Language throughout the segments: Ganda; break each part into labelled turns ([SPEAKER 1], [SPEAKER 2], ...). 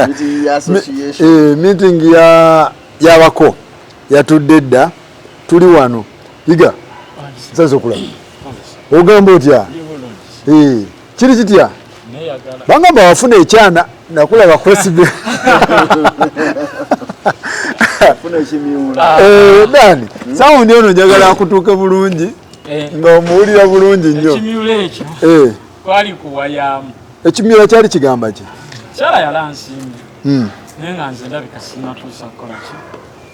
[SPEAKER 1] Meeting ya association.
[SPEAKER 2] Meeting ya yabako yatudde dda, tuli wano. Yiga, nsaze okulaba. Ogamba otya? Kiri kitya? Bangamba wafuna ekyana, nakulaba kwesibe.
[SPEAKER 1] Funa ekimyula.
[SPEAKER 2] Dani, sound ono njagala akutuuke bulungi, nga omuwulira bulungi nnyo.
[SPEAKER 3] Ekimyula ekyo kwali kuwayaamu.
[SPEAKER 2] Ekimyula kyali kigamba ki?
[SPEAKER 3] Kyala yalansiimye. Naye nga nze ndabika sinnatuusa kukola ki?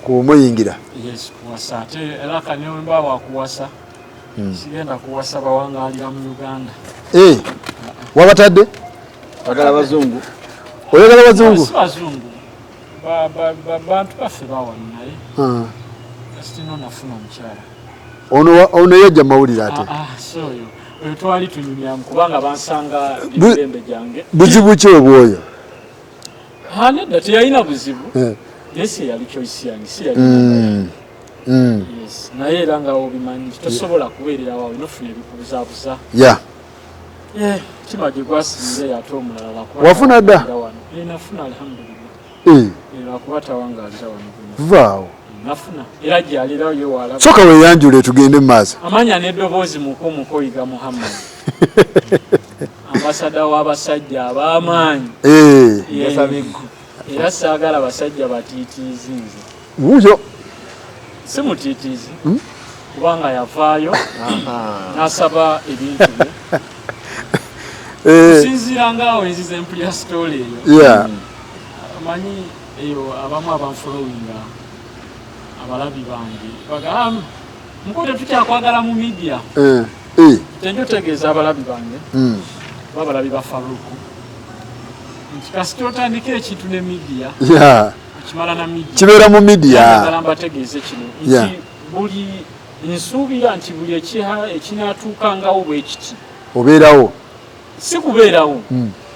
[SPEAKER 2] Kumuyingira.
[SPEAKER 3] Yes, kuwasa. Ate era kanyomba wa kuwasa. Sigenda kuwasa bawangaalira mu Uganda.
[SPEAKER 2] Wabatadde?
[SPEAKER 1] Oyagala bazungu?
[SPEAKER 2] Oyagala bazungu?
[SPEAKER 3] Si bazungu. Bantu baffe bawano naye. Kasitino nafuna omukyala.
[SPEAKER 2] Ono yajja mawulire ate.
[SPEAKER 3] So oyo. Oyo twali tunyumyamu kubanga bansanga emirembe gyange.
[SPEAKER 2] Buzibu ki obwoyo?
[SPEAKER 3] Nedda teyalina buzibu. Naye si yali choice yange, si yali namba yange. Yes, naye era nga obimanyi tosobola kubeerera wawe nofuna ebikubuzaabuza. Kima gye gwasinze ate omulala lwakuba
[SPEAKER 2] Wafuna dda?
[SPEAKER 3] tawangaalira wano. Nafuna alhamdulillah. Lwakuba tawangaalira wano.
[SPEAKER 2] Vaawo.
[SPEAKER 3] Nafuna. Era gy'ali era ye w'alaba.
[SPEAKER 2] Sooka weeyanjule tugende mu maaso.
[SPEAKER 3] Amanya n'eddoboozi muko Yiga Muhammad. Ambasada w'abasajja ab'amaanyi. Era saagala basajja batiitiizi nze.
[SPEAKER 2] Wuuyo.
[SPEAKER 3] Si mutiitiizi. Kubanga yavaayo n'asaba ebintu bye. Kusinziira ng'awo enziza empulira story eyo. Omanyi eyo abamu abanfollowinga abalabi bange bagamba muko tetukyakwagala mu media. Tenjo tegeeza abalabi bange. Babalabi ba Faruku. Nti kasita otandika ekintu ne media. Okimala na media.
[SPEAKER 2] Kibeera mu media.
[SPEAKER 3] Njagala mbategeeze kino. Nti buli nsuubira nti buli ekinaatuukangawo bwe kiti.
[SPEAKER 2] Obeerawo.
[SPEAKER 3] Si kubeerawo.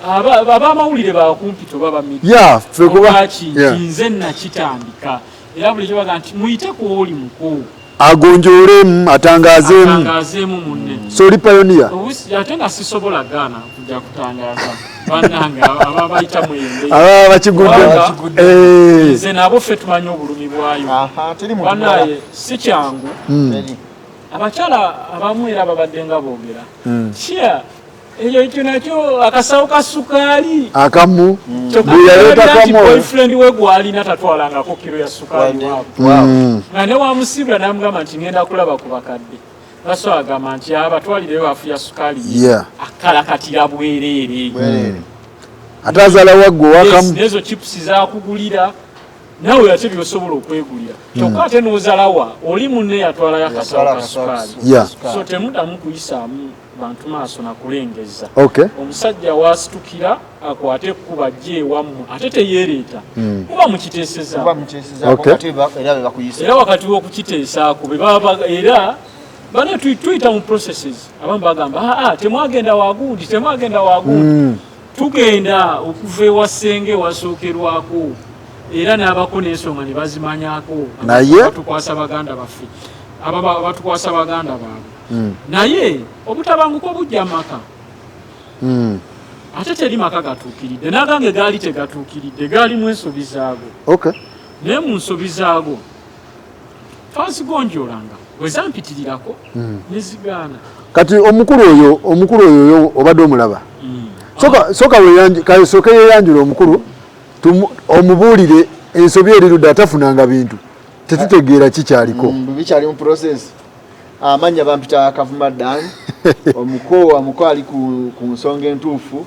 [SPEAKER 3] Abamawulire bakumpi toba ba media.
[SPEAKER 2] Ffe kuba
[SPEAKER 3] Lwaki? Nze nakitandika. Era buli kyebaga nti muyite ku oli mukulu.
[SPEAKER 2] Agonjoolemu, atangazeemu.
[SPEAKER 3] Atangazeemu munne.
[SPEAKER 2] So oli pioneer.
[SPEAKER 3] Obusi, ate nga sisobola gaana kujja kutangaaza. Bannange, aba bayita mwembe.
[SPEAKER 2] Aba bakigudde.
[SPEAKER 3] Kubanga nze nabo ffe tumanyi obulumi bwayo.
[SPEAKER 1] Teri muntu
[SPEAKER 3] Bannaye,
[SPEAKER 1] mulala.
[SPEAKER 3] si kyangu.
[SPEAKER 1] Teri.
[SPEAKER 3] Abakyala abamu era babadde nga boogera. Kia, ekyo ekyo nakyo akasawo ka sukaali.
[SPEAKER 2] Akamu.
[SPEAKER 3] Kyokka
[SPEAKER 2] Bwe yaleeta
[SPEAKER 3] yalina nti
[SPEAKER 2] kamu.
[SPEAKER 3] boyfriend we gw'alina tatwalangako kiro ya sukaali waabwe. Nga ne wamusiibula n'amugamba nti ngenda kulaba ku bakadde. Baso agamba nti abatwalireyo afu ya sukaali ye. Akalakatira bwereere.
[SPEAKER 1] Bwereere.
[SPEAKER 2] Ate azaala waggwe owakamu.
[SPEAKER 3] Yes, n'ezo chips zaakugulira. Naawe ate by'osobola okwegulira. Kyokka ate n'ozalawa, oli munne yatwalayo akasawo
[SPEAKER 1] Yatwala
[SPEAKER 3] ka
[SPEAKER 1] akasawo ka
[SPEAKER 3] sukaali.
[SPEAKER 1] sukaali.
[SPEAKER 3] So temuddamu kuyisaamu bantu maaso na kulengezza. Omusajja w'asitukira akwate ekkubo ajje ewammwe ate teyeereeta. Kuba mukiteesezaako.
[SPEAKER 1] Kuba mukiteesezaako, ate era be bakuyisa.
[SPEAKER 3] Era wakati w'okukiteesaako, be baba era bano tuyita mu processes. Abamu bagamba, temwagenda wagundi, temwagenda wagundi. Tugenda okuva ewa ssenge wasookerwako. Era n'abako n'ensonga ne bazimanyaako.
[SPEAKER 2] Naye?
[SPEAKER 3] Batukwasa baganda baffe. Aba batukwasa baganda baabwe. Naye obutabanguko bujja maka. Ate teri maka gatuukiridde. N'agange gaali tegatuukiridde, gaalimu ensobi zaago. Naye mu nsobi zaago twazigonjoolanga, bwe zampitirirako ne zigaana.
[SPEAKER 2] Kati omukulu oyo obadde omulaba. Soka weyanju, sooka yeeyanjule omukulu, omubuulire ensobi eri ludda atafunanga bintu. Tetutegeera kikyaliko.
[SPEAKER 1] Bikyali mu process. Amannya bampita Kavuma Dan. Omuko ali ku nsonga entuufu.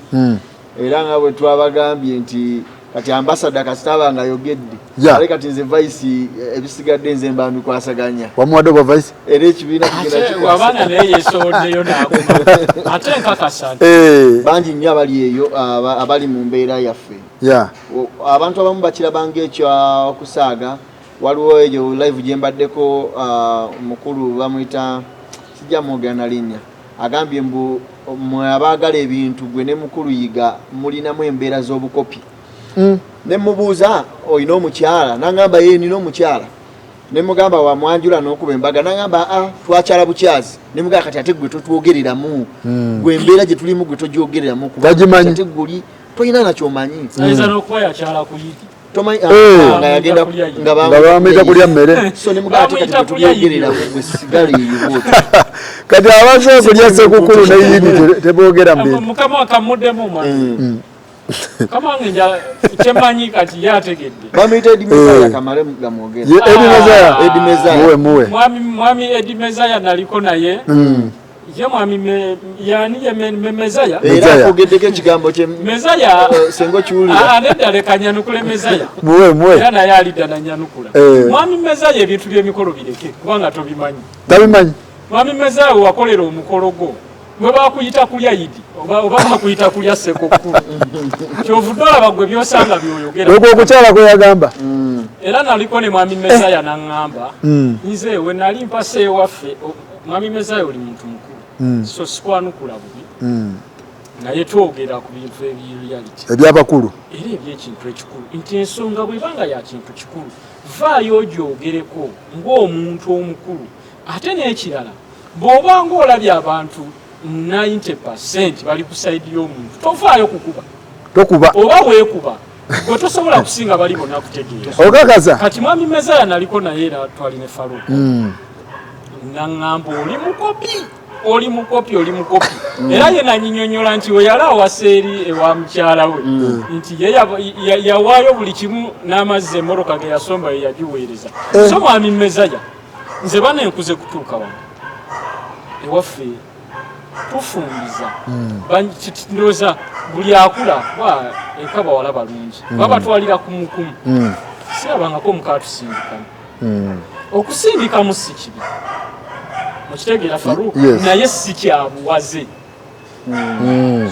[SPEAKER 1] Era nga bwe twabagambye nti kati ambassador kasita aba nga ayogedde. Ale kati nze vice, ebisigadde nze mba mbikwasaganya.
[SPEAKER 2] Wamuwadde obwa vice?
[SPEAKER 1] Era ekibiina kigenda
[SPEAKER 3] Ate
[SPEAKER 1] kikwasa.
[SPEAKER 3] abaana naye yeesowoddeyo n'akoma. Ate nkakasa nti
[SPEAKER 1] Bangi nnyo abali eyo, abali mu mbeera yaffe. Abantu abamu bakiraba ng'ekyokusaaga. Waliwo eyo live gye mbaddeko, omukulu bamuyita, sijja mwogera na linnya, agambye mbu mwe abaagala ebintu gwe ne mukulu Yiga mulinamu embeera z'obukopi. Ne mubuuza olina omukyala, n'angamba ye nina omukyala. Ne mugamba wamwanjula n'okuba embaga, n'angamba a twakyala bukyazi. Ne mugamba kati ate gwe totwogereramu. Gwe embeera gye tulimu gwe togyogereramu kuba
[SPEAKER 2] Tagimanyi.
[SPEAKER 1] ate gwe oli Tolina nakyomanyi.
[SPEAKER 3] Ayinza n'okuba yakyala ku Yidi.
[SPEAKER 1] Tomanyi
[SPEAKER 2] Eh.
[SPEAKER 1] nga yagenda
[SPEAKER 3] Kulya Yidi.
[SPEAKER 1] nga
[SPEAKER 2] Nga bamuyita kulya mmere.
[SPEAKER 1] So ne mugamba ati kati
[SPEAKER 3] Bamuyita kulya Yidi.
[SPEAKER 1] tubyogerera gwe sigala eyo bw'otyo.
[SPEAKER 2] Kati abaze okulya sekukulu ne Yidi teboogera mu bintu.
[SPEAKER 3] Mukama akamuddemu mwami. Mukama wange kyemmanyi kati ye ategedde.
[SPEAKER 1] Bamuyita Eddie Mezaya
[SPEAKER 2] Eh.
[SPEAKER 1] kamale gamwogere.
[SPEAKER 2] Ye Eddie Mezaya.
[SPEAKER 1] Eddie Mezaya.
[SPEAKER 2] Muwe muwe.
[SPEAKER 3] Mwami Eddie Mezaya naliko naye. Ye mwami yani ye Mezaya.
[SPEAKER 1] Era
[SPEAKER 2] Mezaya.
[SPEAKER 1] akogeddeko ekigambo kye
[SPEAKER 3] Mezaya.
[SPEAKER 1] Senga okiwulira.
[SPEAKER 3] Ah, nedda leka nyanukule Mezaya.
[SPEAKER 2] Muwe muwe.
[SPEAKER 3] Era naye alidda nanyanukula.
[SPEAKER 2] Eh.
[SPEAKER 3] Mwami Mezaya ebintu by'emikolo bireke kubanga tobimanyi.
[SPEAKER 2] Tabimanyi.
[SPEAKER 3] Mwami Mezaya wakolera omukolo gwo bwe bakuyita kulya Yidi oba bakuyita kulya Ssekukulu. Kyovudde olaba gwe by'osanga by'oyogera.
[SPEAKER 2] Ogwo okukyala kwe yagamba.
[SPEAKER 3] Era naliko ne mwami Mezaya n'aŋŋamba nze we nali mpasa ewaffe, mwami Mezaya oli muntu mukulu, so sikwanukula bubi, naye twogera ku bintu eby'reality
[SPEAKER 2] eby'abakulu
[SPEAKER 3] era eby'ekintu ekikulu, nti ensonga bw'ebanga ya kintu kikulu vaayo ogyogereko ng'omuntu omukulu. Ate n'ekirala, bw'oba ng'olabye abantu 90% bali ku sayidi y'omuntu, tovaayo kukuba.
[SPEAKER 2] Tokuba.
[SPEAKER 3] Oba weekuba gwe tosobola kusinga bali bonna kutegeera.
[SPEAKER 2] Okakasa.
[SPEAKER 3] Kati mwami Mezaya naliko naye era twali ne Faruku, naŋŋamba oli mukopi, oli mukopi, oli mukopi. Era ye nanyinyonnyola nti we yali awasa eri ewa mukyala we, nti ye yawaayo buli kimu n'amazzi, emmotoka ge yasomba ye yagiweereza. So mwami Mezaya, nze bana enkuze kutuuka wano ewaffe tufumbiza, ndowooza buli akula eka bawala balungi babatwalira kumukumu, sirabangako omuka atusindikamu. Okusindikamu si kibi, mukitegeera Faruku?
[SPEAKER 2] Yes.
[SPEAKER 3] Naye si kyabuwaze.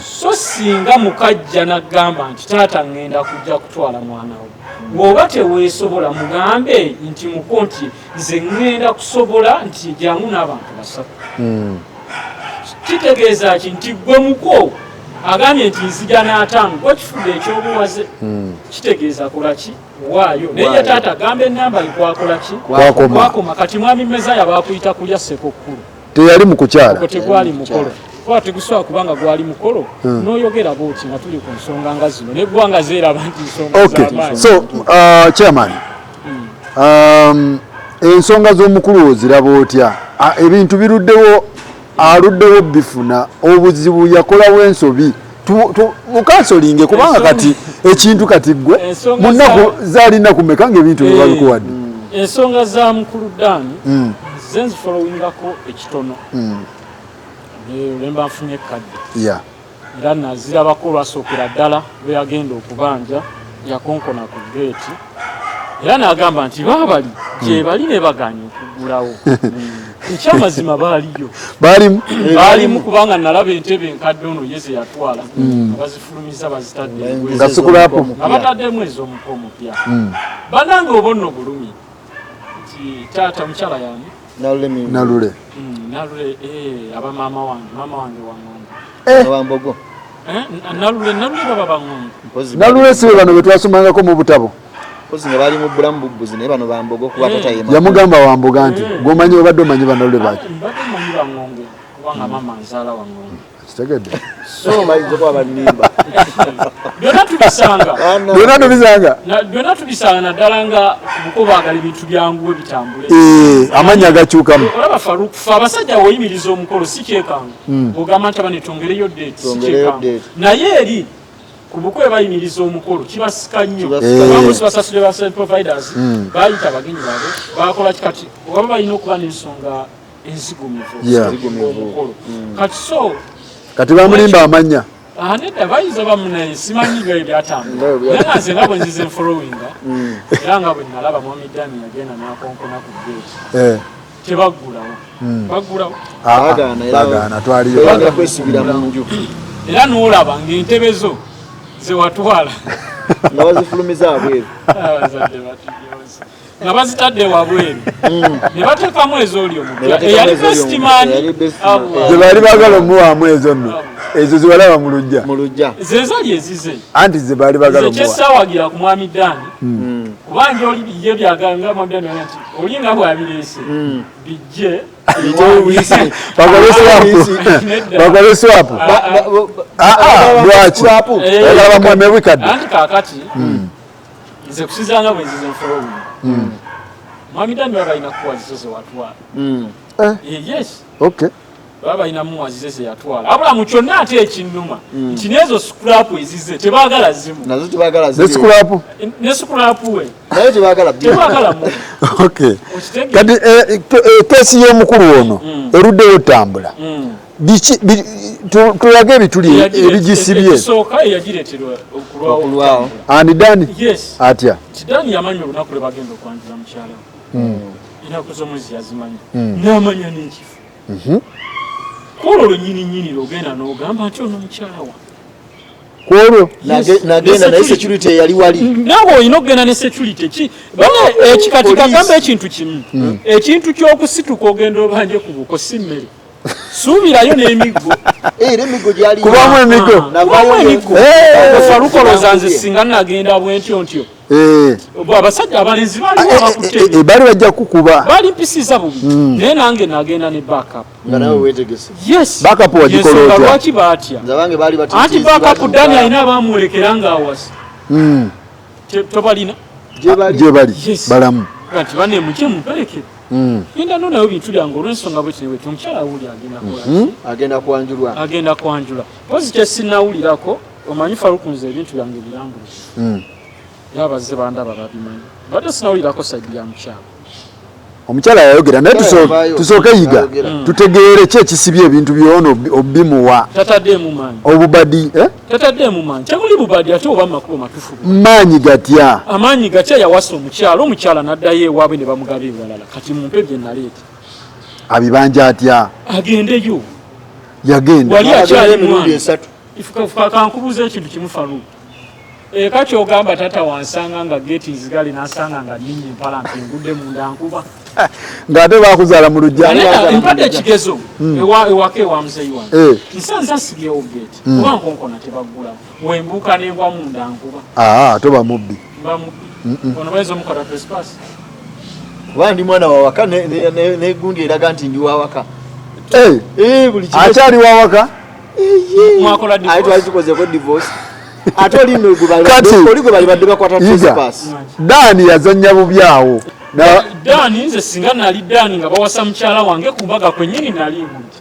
[SPEAKER 3] So singa mukajja n'agamba nti taata ŋŋenda kujja kutwala mwana wo, bw'oba teweesobola mugambe nti muko nti nze ŋŋenda kusobola nti jangu n'abantu basatu. Kitegeeza ki? Nti gwe muko agambye nti nzija n'ataano, gwe kifudde ekyobuwaze, kitegeeza kola ki? Waayo. Naye ye taata agamba enamba kwakola ki?
[SPEAKER 2] Kwakoma.
[SPEAKER 3] Kwakoma. Kati mwami Mezaya bakuyita kulya Ssekukulu.
[SPEAKER 2] Teyali mu kukyala.
[SPEAKER 3] Ogwo tegwali mukolo, kuba tegusobola kubanga gwali mukolo n'oyogera bwoti nga tuli ku nsonga nga zino neggwanga zeeraba nti nsonga z'amaanyi.
[SPEAKER 2] So chairman, ensonga z'omukulu oziraba otya? Ebintu biruddewo, aluddewo bifuna obuzibu, yakolawo ensobi. Mukansolinge kubanga kati ekintu kati gwe
[SPEAKER 3] Ensonga
[SPEAKER 2] mu nnaku zaali nnaku meka ng'ebintu bye babikuwadde?
[SPEAKER 3] Ensonga za mukulu Dan nze nzifollowingako ekitono lwemba nfunye ekkadde, era nazirabako olwasookera ddala lwe yagenda okubanja, yakonkona ku geeti era n'agamba nti baabali gye bali ne baganya okuggulawo. Ekyamazima baaliyo.
[SPEAKER 2] Baalimu.
[SPEAKER 3] Baalimu, kubanga nalaba entebe enkadde ono ye ze yatwala nga bazifulumiza bazitadde ebweru.
[SPEAKER 2] Nga sikulapo.
[SPEAKER 3] Nga bataddemu ez'omuko omupya. Bannange, oba nno bulumi nti taata mukyala yani.
[SPEAKER 2] Nalule.
[SPEAKER 3] Nalule, aba maama wange, maama wange waŋŋongo.
[SPEAKER 1] Wambogo.
[SPEAKER 3] Eh, Nalule, Nalule baba baŋŋongo.
[SPEAKER 2] Nalule si be bano be twasomangako mu butabo?
[SPEAKER 1] Mpozi nga bali mu bulamu bubbuzi, naye bano bambogo kuba tata ye
[SPEAKER 2] Yamugamba wamboga nti gwomanyi, obadde omanyi banalule baki?
[SPEAKER 3] Mbadde manyi baŋŋongo kubanga maama nzaala waŋŋongo.
[SPEAKER 2] Kitegedde.
[SPEAKER 1] So bayinza okuba banimba.
[SPEAKER 3] Byonna tubisanga.
[SPEAKER 2] Byonna tubisanga.
[SPEAKER 3] Byonna tubisanga, naddala nga buko baagala ebintu byanguwe bitambule.
[SPEAKER 2] Eh, amannya gakyukamu.
[SPEAKER 3] Olaba Faruk, fe abasajja woyimiriza omukolo si kyekanga, ogamba nti abane tongereyo date, si
[SPEAKER 1] Twongereyo
[SPEAKER 3] kyekanga.
[SPEAKER 1] date.
[SPEAKER 3] Naye eri ku buko we bayimiriza omukolo kibasika nnyo.
[SPEAKER 1] Kibasika.
[SPEAKER 3] Kubanga si basasule ba service providers, bayita abagenyi baabwe, bakola ki? Kati oba balina okuba n'ensonga enzigumivu omukolo kati so
[SPEAKER 2] Kati bamulimba amannya.
[SPEAKER 3] Ah, nedda, bayinza bamunaye, simanyi nga ebyatambula, naye nga nze nga bwe nzize nfollowinga era nga bwe nalaba mwami Dani yagenda n'akonkona ku geeti, tebaggulawo, baggulawo.
[SPEAKER 2] Ah, ah,
[SPEAKER 1] Baagaana era-
[SPEAKER 2] bagaana, twaliyo.
[SPEAKER 1] Bagala kwesibira mu nju.
[SPEAKER 3] Era n'olaba ng'entebe zo zewatwala
[SPEAKER 1] nga bazifulumiza abweru.
[SPEAKER 3] Abazadde batujooze. Nga bazitadde wabweru ne bateekamu ez'oli
[SPEAKER 1] Ne
[SPEAKER 3] omupya
[SPEAKER 1] bateekamu
[SPEAKER 3] eyali
[SPEAKER 1] ez'oli
[SPEAKER 3] best
[SPEAKER 1] omupya,
[SPEAKER 3] man.
[SPEAKER 1] eyali best man.
[SPEAKER 3] Allah.
[SPEAKER 2] Ze baali baagala omuwaamu ezo nno, ezo zewalaba mu lujja.
[SPEAKER 1] Mu lujja.
[SPEAKER 3] Ze zali ezize.
[SPEAKER 2] Anti ze baali baagala
[SPEAKER 3] Nze
[SPEAKER 2] omuwa.
[SPEAKER 3] kyesaawagira ku mwami Dani, kubanga oli ye byaganga mwami Dani nti oli nga bw'abireese bijje.
[SPEAKER 1] Buyise.
[SPEAKER 2] Bakole swap.
[SPEAKER 3] Nedda.
[SPEAKER 2] Bakole swap. Ah, lwaki?
[SPEAKER 1] Swap.
[SPEAKER 2] Bagala bamuweme bikadde.
[SPEAKER 3] Anti kaakati nze kusinzira nga bwe nzize nfolowinga, mwami Dani baba balina kuwa zizo ze watwala. Yes. Baba balina muwa zize ze yatwala, abula mu kyonna ate ekinnuma nti n'ezo scrap ezize tebaagala zimu.
[SPEAKER 1] Nazo tebagala
[SPEAKER 2] Ne
[SPEAKER 1] ziri.
[SPEAKER 2] scrap.
[SPEAKER 3] Ne scrap we
[SPEAKER 1] Naye tebagala bbiri.
[SPEAKER 3] Tebaagala mu. Okitegeera?
[SPEAKER 2] Kati keesi y'omukulu ono eruddeyo otambula. Biki tulage ebituli ebigisibye.
[SPEAKER 3] Ekisooka, eyagireeterwa okulwawo.
[SPEAKER 1] Okulwawo.
[SPEAKER 2] Ani, Dani?
[SPEAKER 3] Yes.
[SPEAKER 2] Atya?
[SPEAKER 3] Nti Dani yamanya olunaku lwe bagenda okwanjula mukyala we, ennaku z'omwezi yazimanya, n'amanya n'ekifo. Kwolwo lwennyini nnyini lwogenda n'ogamba nti ono mukyala wa
[SPEAKER 2] Kwolwo?
[SPEAKER 1] Nagenda naye security eyali wali.
[SPEAKER 3] Naawe olina okugenda ne security ki bane ekikati.
[SPEAKER 1] Police.
[SPEAKER 3] Kagamba ekintu kimu, ekintu ky'okusituka ogenda obanje ku buko si mmere, suubirayo n'emiggo.
[SPEAKER 1] Era emiggo gyali.
[SPEAKER 2] Kubamu emiggo.
[SPEAKER 3] Kubamu emiggo. Faluko nze singa nagenda bwentyo ntyo, abasajja abalenzi baaliwo abakutte
[SPEAKER 2] Baali bajja kukuba.
[SPEAKER 3] Baali mpisiza bubi, naye nange nagenda ne backup.
[SPEAKER 1] Nga nawe wetegese.
[SPEAKER 3] Yes.
[SPEAKER 2] Backup wagikola
[SPEAKER 3] Yensonga
[SPEAKER 2] otya?
[SPEAKER 3] lwaki baatya.
[SPEAKER 1] Nze abange baali
[SPEAKER 3] Anti
[SPEAKER 1] batitiizi.
[SPEAKER 3] backup, Dani alina abamuwolekera ng'awasa. Tobalina?
[SPEAKER 1] Gye bali.
[SPEAKER 2] Gye bali.
[SPEAKER 3] Yes.
[SPEAKER 2] Balamu.
[SPEAKER 3] Nti bane mujje mumperekere, genda no nayo bintu byange olw'ensonga bweti nebweti, omukyala awuli agenda kola ki?
[SPEAKER 1] Agenda kwanjulwa.
[SPEAKER 3] Agenda kwanjula. Pozi kyesinawulirako, omanyi Faruku, nze ebintu byange birambulukufu, era abazze bandaba babimanyi, badde sinawulirako side ya mukyala.
[SPEAKER 2] Omukyala yayogera, naye
[SPEAKER 1] Omukyala yavaayo.
[SPEAKER 2] tusooke yiga
[SPEAKER 1] Ayogera.
[SPEAKER 2] tutegeere ki ekisibye ebintu byona obimuwa.
[SPEAKER 3] Tataddeemu maanyi.
[SPEAKER 2] Obubadi, eh?
[SPEAKER 3] Tataddeemu maanyi, temuli bubadi, ate oba mumakubo matufu.
[SPEAKER 2] Maanyi gatya?
[SPEAKER 3] Amaanyi gatya? Yawasa omukyala, omukyala n'addayo ewaabwe ne bamugaba ewalala. Kati mumpe bye naleeta.
[SPEAKER 2] Abibanja atya?
[SPEAKER 3] Agendeyo.
[SPEAKER 2] Yagenda.
[SPEAKER 3] Wali
[SPEAKER 1] Agenda
[SPEAKER 3] akyali
[SPEAKER 1] emirundi
[SPEAKER 3] mwana.
[SPEAKER 1] 3.
[SPEAKER 3] Ifuka kankubuuza ekintu kimu, Faruku. Eka kyogamba tata wansanga nga geeti nzigale, nansanga nga nninnya empalampi ngudde munda nkuba.
[SPEAKER 2] Ng'ate bakuzaala mu lujja.
[SPEAKER 3] Naye mpadde ekigezo, ewaka ewa muzeeyi wange nsanza nsigewo geeti, kuba nkonkona tebaggulamu, wembuuka nengwa munda nkuba.
[SPEAKER 2] Aa, toba mubbi.
[SPEAKER 3] Mba mubbi? Ono bayinza omukola trespass.
[SPEAKER 1] Kuba ndi mwana wawaka, negundi eraga nti ndi wawaka. Buli kimu.
[SPEAKER 2] Akyali wawaka.
[SPEAKER 3] Mwakola
[SPEAKER 1] Aye,
[SPEAKER 3] divorce?
[SPEAKER 1] twali tukozeko divorce, ate oli nno gwe bali
[SPEAKER 2] Kati,
[SPEAKER 1] oli gwe bali badde bakwata
[SPEAKER 2] Yiga.
[SPEAKER 1] trespass.
[SPEAKER 2] Dani yazannya bubi awo.
[SPEAKER 3] Dani, nze singa nali Dani nga bawasa mukyala wange ku mbaga kwennyini, nali ngudde.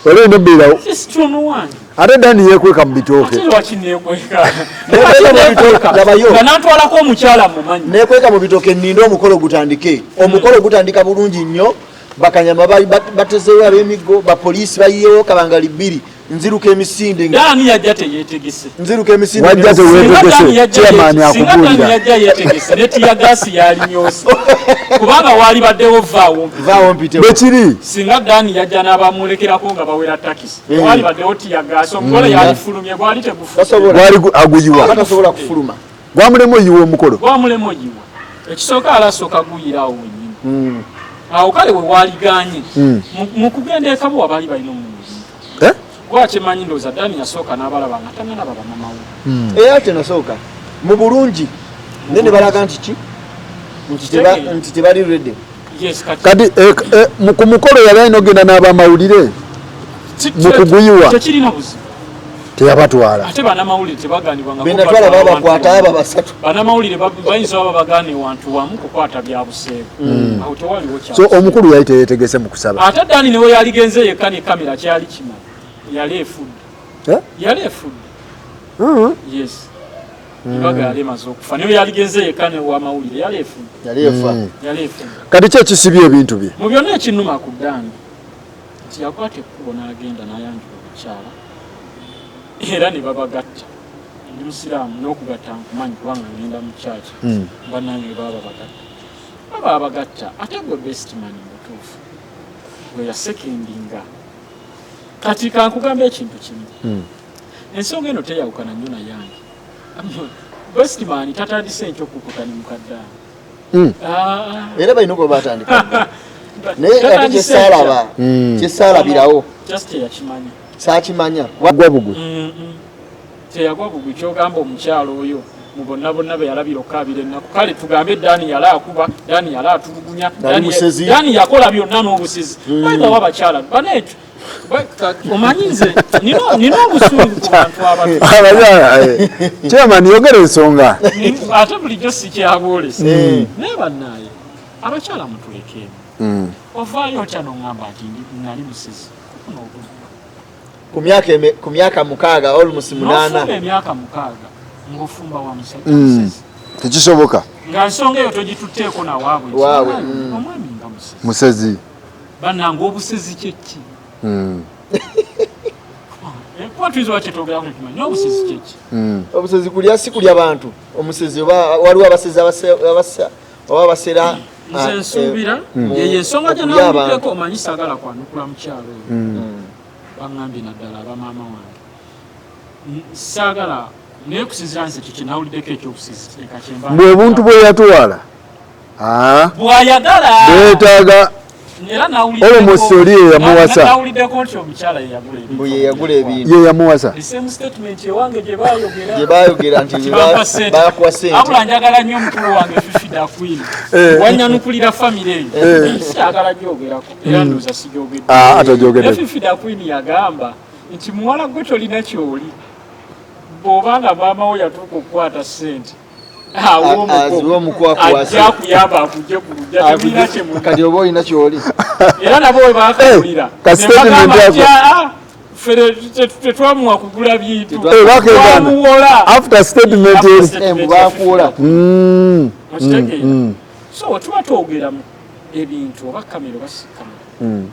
[SPEAKER 2] Wali olina obbeerawo.
[SPEAKER 3] Sitono wange.
[SPEAKER 2] Ate Dani yeekweka mu bitooke.
[SPEAKER 3] Ate lwaki nekweka?
[SPEAKER 1] Nekweka mu bitooke, labayo.
[SPEAKER 3] Nga nantwalako omukyala mumanyi.
[SPEAKER 1] Nekweka mu bitooke, nninde omukolo gutandike. Omukolo gutandika bulungi nnyo, bakanyama bali batezeewo, ab'emiggo, bapoliisi bayiyewo kabangali 2, nziruka emisinde
[SPEAKER 3] Dani yajja teyetegese.
[SPEAKER 1] Nziruka emisinde.
[SPEAKER 2] Wajja
[SPEAKER 3] Singa Dani
[SPEAKER 2] teweetegese.
[SPEAKER 3] yajja
[SPEAKER 2] Chairman
[SPEAKER 3] singa Dani
[SPEAKER 2] akubuulira.
[SPEAKER 3] yajja yetegese, ne tear gas yalinyoose, kubanga waali baddewo vaawo mpite.
[SPEAKER 1] Vaawo mpitewo.
[SPEAKER 2] Bwekiri.
[SPEAKER 3] Singa Dani yajja n'abamulekerako nga bawera takisi, waali baddewo tear gas, omugole yalifulumye, gwali tegufu.
[SPEAKER 1] Tasobola.
[SPEAKER 2] Gwali aguyiwa.
[SPEAKER 1] Aba tasobola kufuluma.
[SPEAKER 2] Gwamulemu oyiwa omukolo.
[SPEAKER 3] Gwamulemu oyiwa. Ekisooka alasooka guyirawo wenyini awo, kale we waaliganye mu kugenda ekabuwa baali balina omumuntu.
[SPEAKER 2] Eh?
[SPEAKER 3] Gwakimanyi, ndowooza Dani yasooka n'abalaba nga tanalaba bannamawulire.
[SPEAKER 1] Era tenasooka mu bulungi, naye ne balaga nti ki, nti tebali ready.
[SPEAKER 3] Yes, kati
[SPEAKER 2] Kati ku mukolo yali alina ogenda n'abamawulire. Mu kuguyiwa.
[SPEAKER 3] Tekirina buzibu.
[SPEAKER 2] Teyabatwala.
[SPEAKER 3] Ate bannamawulire tebaganibwanga.
[SPEAKER 1] Benatwala babakwata aba basatu.
[SPEAKER 3] Bannamawulire bayinza baba bagaana ewantu wamu kukwata bya buseegu, awo tewaliwo kya.
[SPEAKER 2] So omukulu yali teyetegese mu kusaba.
[SPEAKER 3] Ate Dani newe yaligenze yekka ne kamera, kyali kimanyi yali efudde.
[SPEAKER 2] Eh?
[SPEAKER 3] Yali efudde. Yes, embaga yali emaze okufa, naye yaligenze yekka newamawulire, yali efudde.
[SPEAKER 1] Yali efa.
[SPEAKER 3] Yali efudde.
[SPEAKER 2] Kati ki ekisibye ebintu bye?
[SPEAKER 3] Mu byonna ekinnuma ku Dani nti yakwata ekkubo n'agenda n'ayanjula omukyala era ne babagatta. Ndi musiraamu, n'okugatta nkumanyi kubanga ngenda mu kyaki. Bannange baba bagatta, baba abagatta, ate gwe best man mutuufu gwe yasekendinga. Kati kankugamba ekintu kimu, ensonga eno teyawukana nnyo nayange. Bestman tatandise enkyo okukutani mukaddaani.
[SPEAKER 1] Era balina okuba batandika, naye ate kyesaalaba, kyesaalabirawo.
[SPEAKER 3] Just teyakimanya.
[SPEAKER 1] Saakimanya.
[SPEAKER 2] Gwa bugwe.
[SPEAKER 3] Teyagwa bugwi. Kyogamba omukyalo oyo mu bonna bonna be yalabira okukaabira ennaku, kale tugambe Dani yali akuba, Dani yali atulugunya,
[SPEAKER 1] Nali musezi.
[SPEAKER 3] Dani yakola byonna n'obusizi. Bayibawo abakyala baneekyo, omanyi nze nina obusungu ku bantu abato.
[SPEAKER 2] Abakyala, chairman, yogera ensonga.
[SPEAKER 3] Ate bulijjo sikyabwolesa, naye bannaaye abakyala mutulekeemu. Ovaayo otya noŋŋamba nti nali musezi? Kuno ogulugwa.
[SPEAKER 1] Ku myaka 6, almost 8.
[SPEAKER 3] N'ofumba emyaka 6 ng'ofumba wa musajja musezi.
[SPEAKER 2] Tekisoboka.
[SPEAKER 3] Nga nsonga eyo togitutteeko nawaabwe.
[SPEAKER 1] Waabwe,
[SPEAKER 3] Nti, omwami nga musezi.
[SPEAKER 2] Musezi.
[SPEAKER 3] Bannange, obusezi kyeki? Kuba tuyinza oba kyetwogerako tetumanyi, naye obusezi kyeki?
[SPEAKER 1] Obusezi kulya, si kulya bantu. Omusezi oba waliwo abasezi oba abasera.
[SPEAKER 3] Nze nsuubira yeyo ensonga gye
[SPEAKER 1] okulya
[SPEAKER 3] nawuliddeko.
[SPEAKER 1] Abantu.
[SPEAKER 3] Omanyi saagala kwanukula mukyalo oyo. Baŋŋambye naddala abamaama wange. Saagala, naye kusinzira nze ekyo kye nawuliddeko ekyobusizi, leka kyemba.
[SPEAKER 2] Mbwe obuntu bwe yatwala,
[SPEAKER 3] bw'ayagala
[SPEAKER 2] bwetaaga.
[SPEAKER 3] Era
[SPEAKER 2] Almost oli ye yamuwasa.
[SPEAKER 3] nawuliddeko nti omukyala ye yagula ebintu.
[SPEAKER 1] Mbu ye yagula ebintu.
[SPEAKER 2] Ye yamuwasa.
[SPEAKER 3] The same statement ewange gye baayogera.
[SPEAKER 1] Gye baayogera nti
[SPEAKER 3] Nti bampa ssente.
[SPEAKER 1] bakuwa ssente.
[SPEAKER 3] Abula njagala nnyo omukulu wange Fifi da Queen. Wanyanukulira famire eyo, sikyagala gyogerako, era ndowooza sigyogedde.
[SPEAKER 2] Ah, atogyogedde.
[SPEAKER 3] Ne Fifi da Queen yagamba nti muwala gwe tolina kyoli, bw'obanga maama wo yatuuka okukwata ssente awa
[SPEAKER 1] Aziwe omuko akuwase.
[SPEAKER 3] Ajja akuyamba akujje ku lujja, temulina kyemuli.
[SPEAKER 1] Kati oba olina kyoli.
[SPEAKER 3] Era nabo we bakawulira
[SPEAKER 2] Ka statement
[SPEAKER 3] ne bagamba
[SPEAKER 2] ako.
[SPEAKER 3] nti, "Ah, ffe tetwamuwa kugula bintu."
[SPEAKER 2] Bakegaana.
[SPEAKER 3] Twamuwola.
[SPEAKER 2] After statement
[SPEAKER 3] After
[SPEAKER 2] eri.
[SPEAKER 3] statement.
[SPEAKER 1] Mbu bakuwola.
[SPEAKER 3] Okitegeera? So tuba twogera mu ebintu, oba kamera oba si kamera,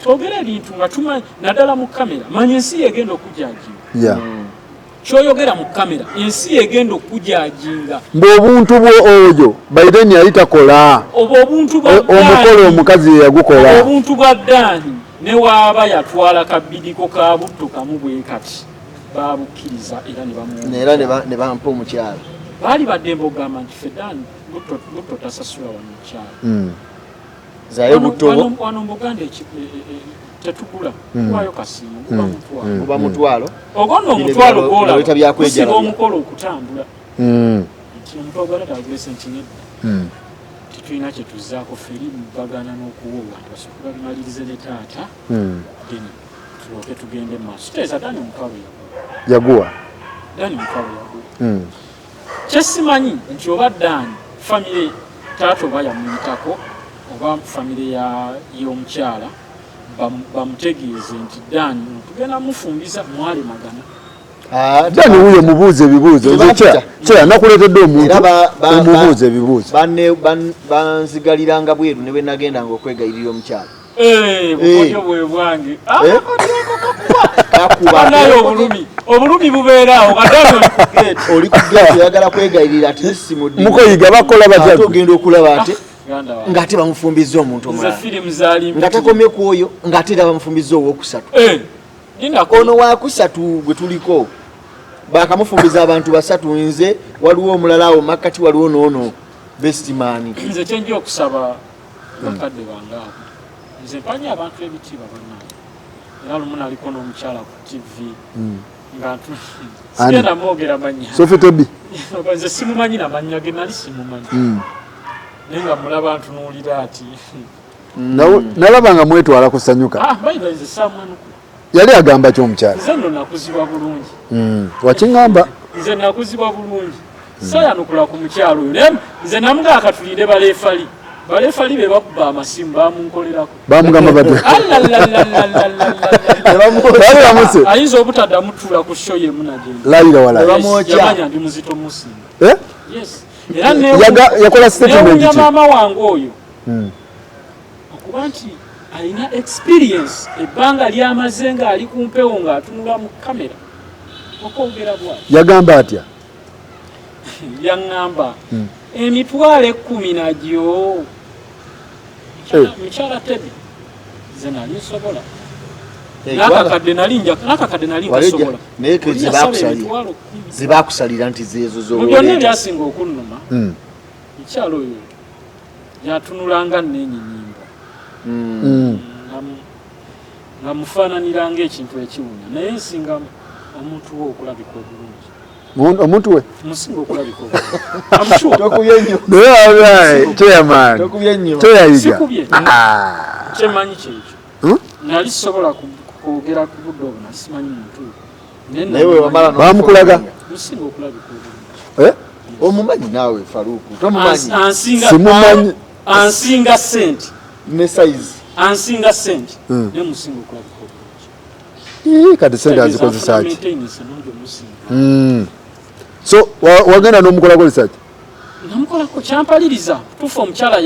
[SPEAKER 3] twogera ebintu nga tumanyi, naddala mu kamera, manya ensi yegenda okujajinga. Kyoyogera mu kamera, ensi yegenda okujajinga.
[SPEAKER 2] Mbu obuntu bwo oyo Biden yali takola.
[SPEAKER 3] Oba obuntu bwa
[SPEAKER 2] Omukolo
[SPEAKER 3] Dani,
[SPEAKER 2] omukazi ye yagukola.
[SPEAKER 3] Obuntu bwa Dani, ne waaba yatwala kabidiko ka butto kamu bwe kati, babukkiriza era ne bamuwa.
[SPEAKER 1] Era ne bampa omukyala.
[SPEAKER 3] Baali baddembe okugamba nti ffe Dani butto tasasula wano mukyala.
[SPEAKER 1] Zayo butto bwo.
[SPEAKER 3] Wano mu Buganda tetugula, kuwayo kasiimo, guba mutwalo.
[SPEAKER 1] Guba mutwalo.
[SPEAKER 3] Ogwo nno
[SPEAKER 1] Bino
[SPEAKER 3] omutwalo gwolaba
[SPEAKER 1] bino byakwejalabya.
[SPEAKER 3] gusiba omukolo okutambula, nti omutwalo gwa taata agulese nti nedda, tetulina kye tuzzaako, ffe eri bagana n'okuwoowa nti basooke babimalirize ne taata, then tulyoke tugende mu maaso. Kitegeeza Dani omutwalo yaguwa.
[SPEAKER 2] Yaguwa.
[SPEAKER 3] Dani omutwalo yaguwa. Kyesimanyi nti oba Dani famire taata oba yamuyitako, oba famire y'omukyala bamutegeeze nti Dani tugenda mufumbiza, mwalemagana.
[SPEAKER 1] Ah,
[SPEAKER 2] Dani wuyo mubuuze ebibuuzo. Nze
[SPEAKER 1] Tebampita.
[SPEAKER 2] Kya nakuleetedde omuntu
[SPEAKER 1] Era
[SPEAKER 2] omubuuze ebibuuzo.
[SPEAKER 1] Banzigaliranga bweru ne bwe nagendanga okwegayirira omukyala.
[SPEAKER 3] Bukodyo bwe bwange.
[SPEAKER 1] Kakuba.
[SPEAKER 3] Naye obulumi bubeeraawo nga Dani oli ku gate.
[SPEAKER 1] Oli ku gate, oyagala kwegayirira ati simuddi.
[SPEAKER 2] Mukoyiga bakola batya?
[SPEAKER 1] Ate ogenda okulaba ate
[SPEAKER 3] Ganda wange.
[SPEAKER 1] ng'ate bamufumbizza omuntu
[SPEAKER 3] Nze
[SPEAKER 1] omulala.
[SPEAKER 3] firimu zaali
[SPEAKER 1] Nga takomye ku oyo, ng'ate era bamufumbizza owokusatu.
[SPEAKER 3] Lindako.
[SPEAKER 1] Ono wakusatu gwe tuliko, bakamufumbiza abantu basatu: nze, waliwo omulala awo makkati, waliwo noono bestman.
[SPEAKER 3] Nze kyenja okusaba bakadde bange abo, nze mpanyi abantu ebitiibwa bannange, era lumu naliko n'omukyala ku TV nga
[SPEAKER 2] Ani?
[SPEAKER 3] sigenda mwogera mannya.
[SPEAKER 2] Sophie Tobi.
[SPEAKER 3] Nze simumanyi namannya ge, nali simumanyi, naye nga mulaba ntunuulira ati.
[SPEAKER 2] Nalaba nga mwetwala kusanyuka.
[SPEAKER 3] Ah, bayira nze saamwanukula.
[SPEAKER 2] Yali agamba ki omukyala?
[SPEAKER 3] Nze nno nakuzibwa bulungi.
[SPEAKER 2] Wakiŋŋamba.
[SPEAKER 3] Nze nakuzibwa bulungi, sayanukula ku mukyalo oyo, naye nze namugaa katulinde baleefali, baleefali be bakuba amasimu bamunkolerako.
[SPEAKER 2] Bamugamba batya?
[SPEAKER 3] Alalalalalalalala.
[SPEAKER 2] Bali bamuse.
[SPEAKER 3] Ayinza obutaddamu tuula ku show yemu nagenda.
[SPEAKER 2] Layira wala.
[SPEAKER 1] Ne bamwokya.
[SPEAKER 3] Yamanya ndi muzito musinga.
[SPEAKER 2] Eh?
[SPEAKER 3] Yes, era
[SPEAKER 2] Yakola statement
[SPEAKER 3] newunya
[SPEAKER 2] ki?
[SPEAKER 3] maama wange oyo okuba nti alina experience, ebbanga lyamaze ng'ali ku mpewo ng'atunula mu kamera okwogera bwati.
[SPEAKER 2] Yagamba atya?
[SPEAKER 3] Yaŋŋamba 100,000 nagyo. Mukyala Tebi, nze nali nsobola. N'akakadde nali nja, n'akakadde nali nkasobola.
[SPEAKER 1] Naye
[SPEAKER 3] Oli
[SPEAKER 1] ze
[SPEAKER 3] yasaba
[SPEAKER 1] bakusalira.
[SPEAKER 3] 200,000.
[SPEAKER 1] Ze bakusalira nti zeezo
[SPEAKER 3] Mu byonna
[SPEAKER 1] z'oleeta.
[SPEAKER 3] ebyasinga okunnuma, mukyala oyo yatunulanga nneenyinyimba. Nga mufaananira ng'ekintu ekiwunya, naye nsinga omuntu we okulabika obulungi.
[SPEAKER 2] Omuntu we?
[SPEAKER 3] Musinga okulabika obulungi. I'm sure.
[SPEAKER 1] Tokubye nnyo.
[SPEAKER 2] Naye abaye, chairman.
[SPEAKER 1] Tokubye nnyo.
[SPEAKER 2] Toyayiga.
[SPEAKER 3] Sikubye.
[SPEAKER 2] Ah.
[SPEAKER 3] Kyemanyi kyekyo.
[SPEAKER 2] Hmm?
[SPEAKER 3] Nali sisobola kwogera ku budde obwo, nali simanyi muntu we. Naye
[SPEAKER 1] Naye bwe wamala
[SPEAKER 2] Bamukulaga?
[SPEAKER 3] Musinga okulabika obulungi.
[SPEAKER 2] Eh?
[SPEAKER 1] Omumanyi naawe Faruku, tomumanyi?
[SPEAKER 2] Simumanyi.
[SPEAKER 3] Ansinga sente.
[SPEAKER 1] Ne size.
[SPEAKER 3] Ansinga sente. Naye musinga okulabika obulungi.
[SPEAKER 2] Ii, kati sente
[SPEAKER 3] Tegeeza
[SPEAKER 2] azikozesa
[SPEAKER 3] nfuna
[SPEAKER 2] ki?
[SPEAKER 3] maintenance ennungi omusinga.
[SPEAKER 2] So wagenda n'omukolako research?
[SPEAKER 3] Namukolako, kyampaliriza. Tufa omukyala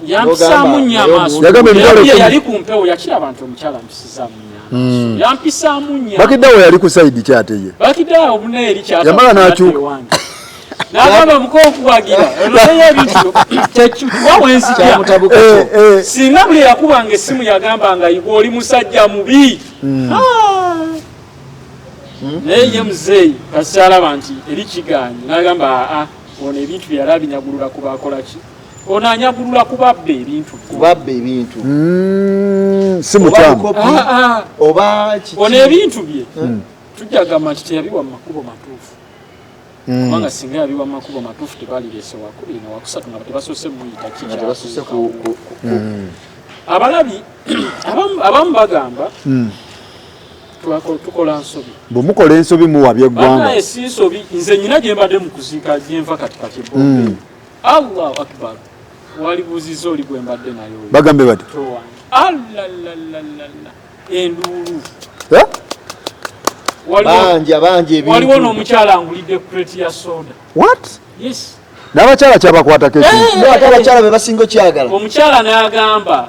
[SPEAKER 3] yampisaamu nnyo
[SPEAKER 1] N'ogamba,
[SPEAKER 3] amaaso.
[SPEAKER 2] Yagamba emitwalo
[SPEAKER 3] Ye
[SPEAKER 2] 10.
[SPEAKER 3] yali ku mpewo, yakiraba nti omukyala mpisizaamu nnyo amaaso. Yampisaamu nnyo.
[SPEAKER 2] Bakiddawo yali ku side ki ate ye?
[SPEAKER 3] Bakiddawo munaye eri kyata.
[SPEAKER 2] Yamala n'akyuka.
[SPEAKER 3] N'agamba muko okuwagira. Ononeyo ebintu kyekiwa wenzija.
[SPEAKER 1] Kyamutabukako.
[SPEAKER 3] Singa buli yakubanga essimu yagambanga igwe oli musajja mubi. Ah. Naye ye muzeeyi kakyalaba nti eri kigaanyi, n'agamba aa, ono ebintu bye yali abinyagulula ku baakola ki? Ono anyagulula ku babba ebintu.
[SPEAKER 1] Kubabba ebintu.
[SPEAKER 2] Si
[SPEAKER 1] Oba
[SPEAKER 2] mukyamu.
[SPEAKER 1] bukopi,
[SPEAKER 3] Ah, ah.
[SPEAKER 1] oba kiki.
[SPEAKER 3] Ono ebintu bye tujja kugamba nti teyabiwa mu makubo matuufu. Kubanga singa yabiwa mu makubo matuufu tebalireese wakubiri na wakusatu nga tebasoose muyita ki
[SPEAKER 1] Nga tebasoose
[SPEAKER 3] kyatuukawo.
[SPEAKER 1] ku
[SPEAKER 3] Abalabi abamu bagamba tukola nsobi.
[SPEAKER 2] Bwe mukola ensobi muwabya eggwanga.
[SPEAKER 3] Banaye si nsobi, nze nyina gye mbadde mu kuziika gye nva kati kati ebombe. Allahu Akbar. Walibuuzizza oli gwe mbadde naye oyo.
[SPEAKER 2] Bagambe bati.
[SPEAKER 3] Towange. Allalalala. Enduulu.
[SPEAKER 2] Eh?
[SPEAKER 1] Banja, banja ebintu.
[SPEAKER 3] Waliwo n'omukyala angulidde crate ya soda.
[SPEAKER 2] What?
[SPEAKER 3] Yes.
[SPEAKER 2] N'abakyala kyabakwatako ekintu.
[SPEAKER 1] Naye ate abakyala be basinga okyagala.
[SPEAKER 3] Omukyala n'agamba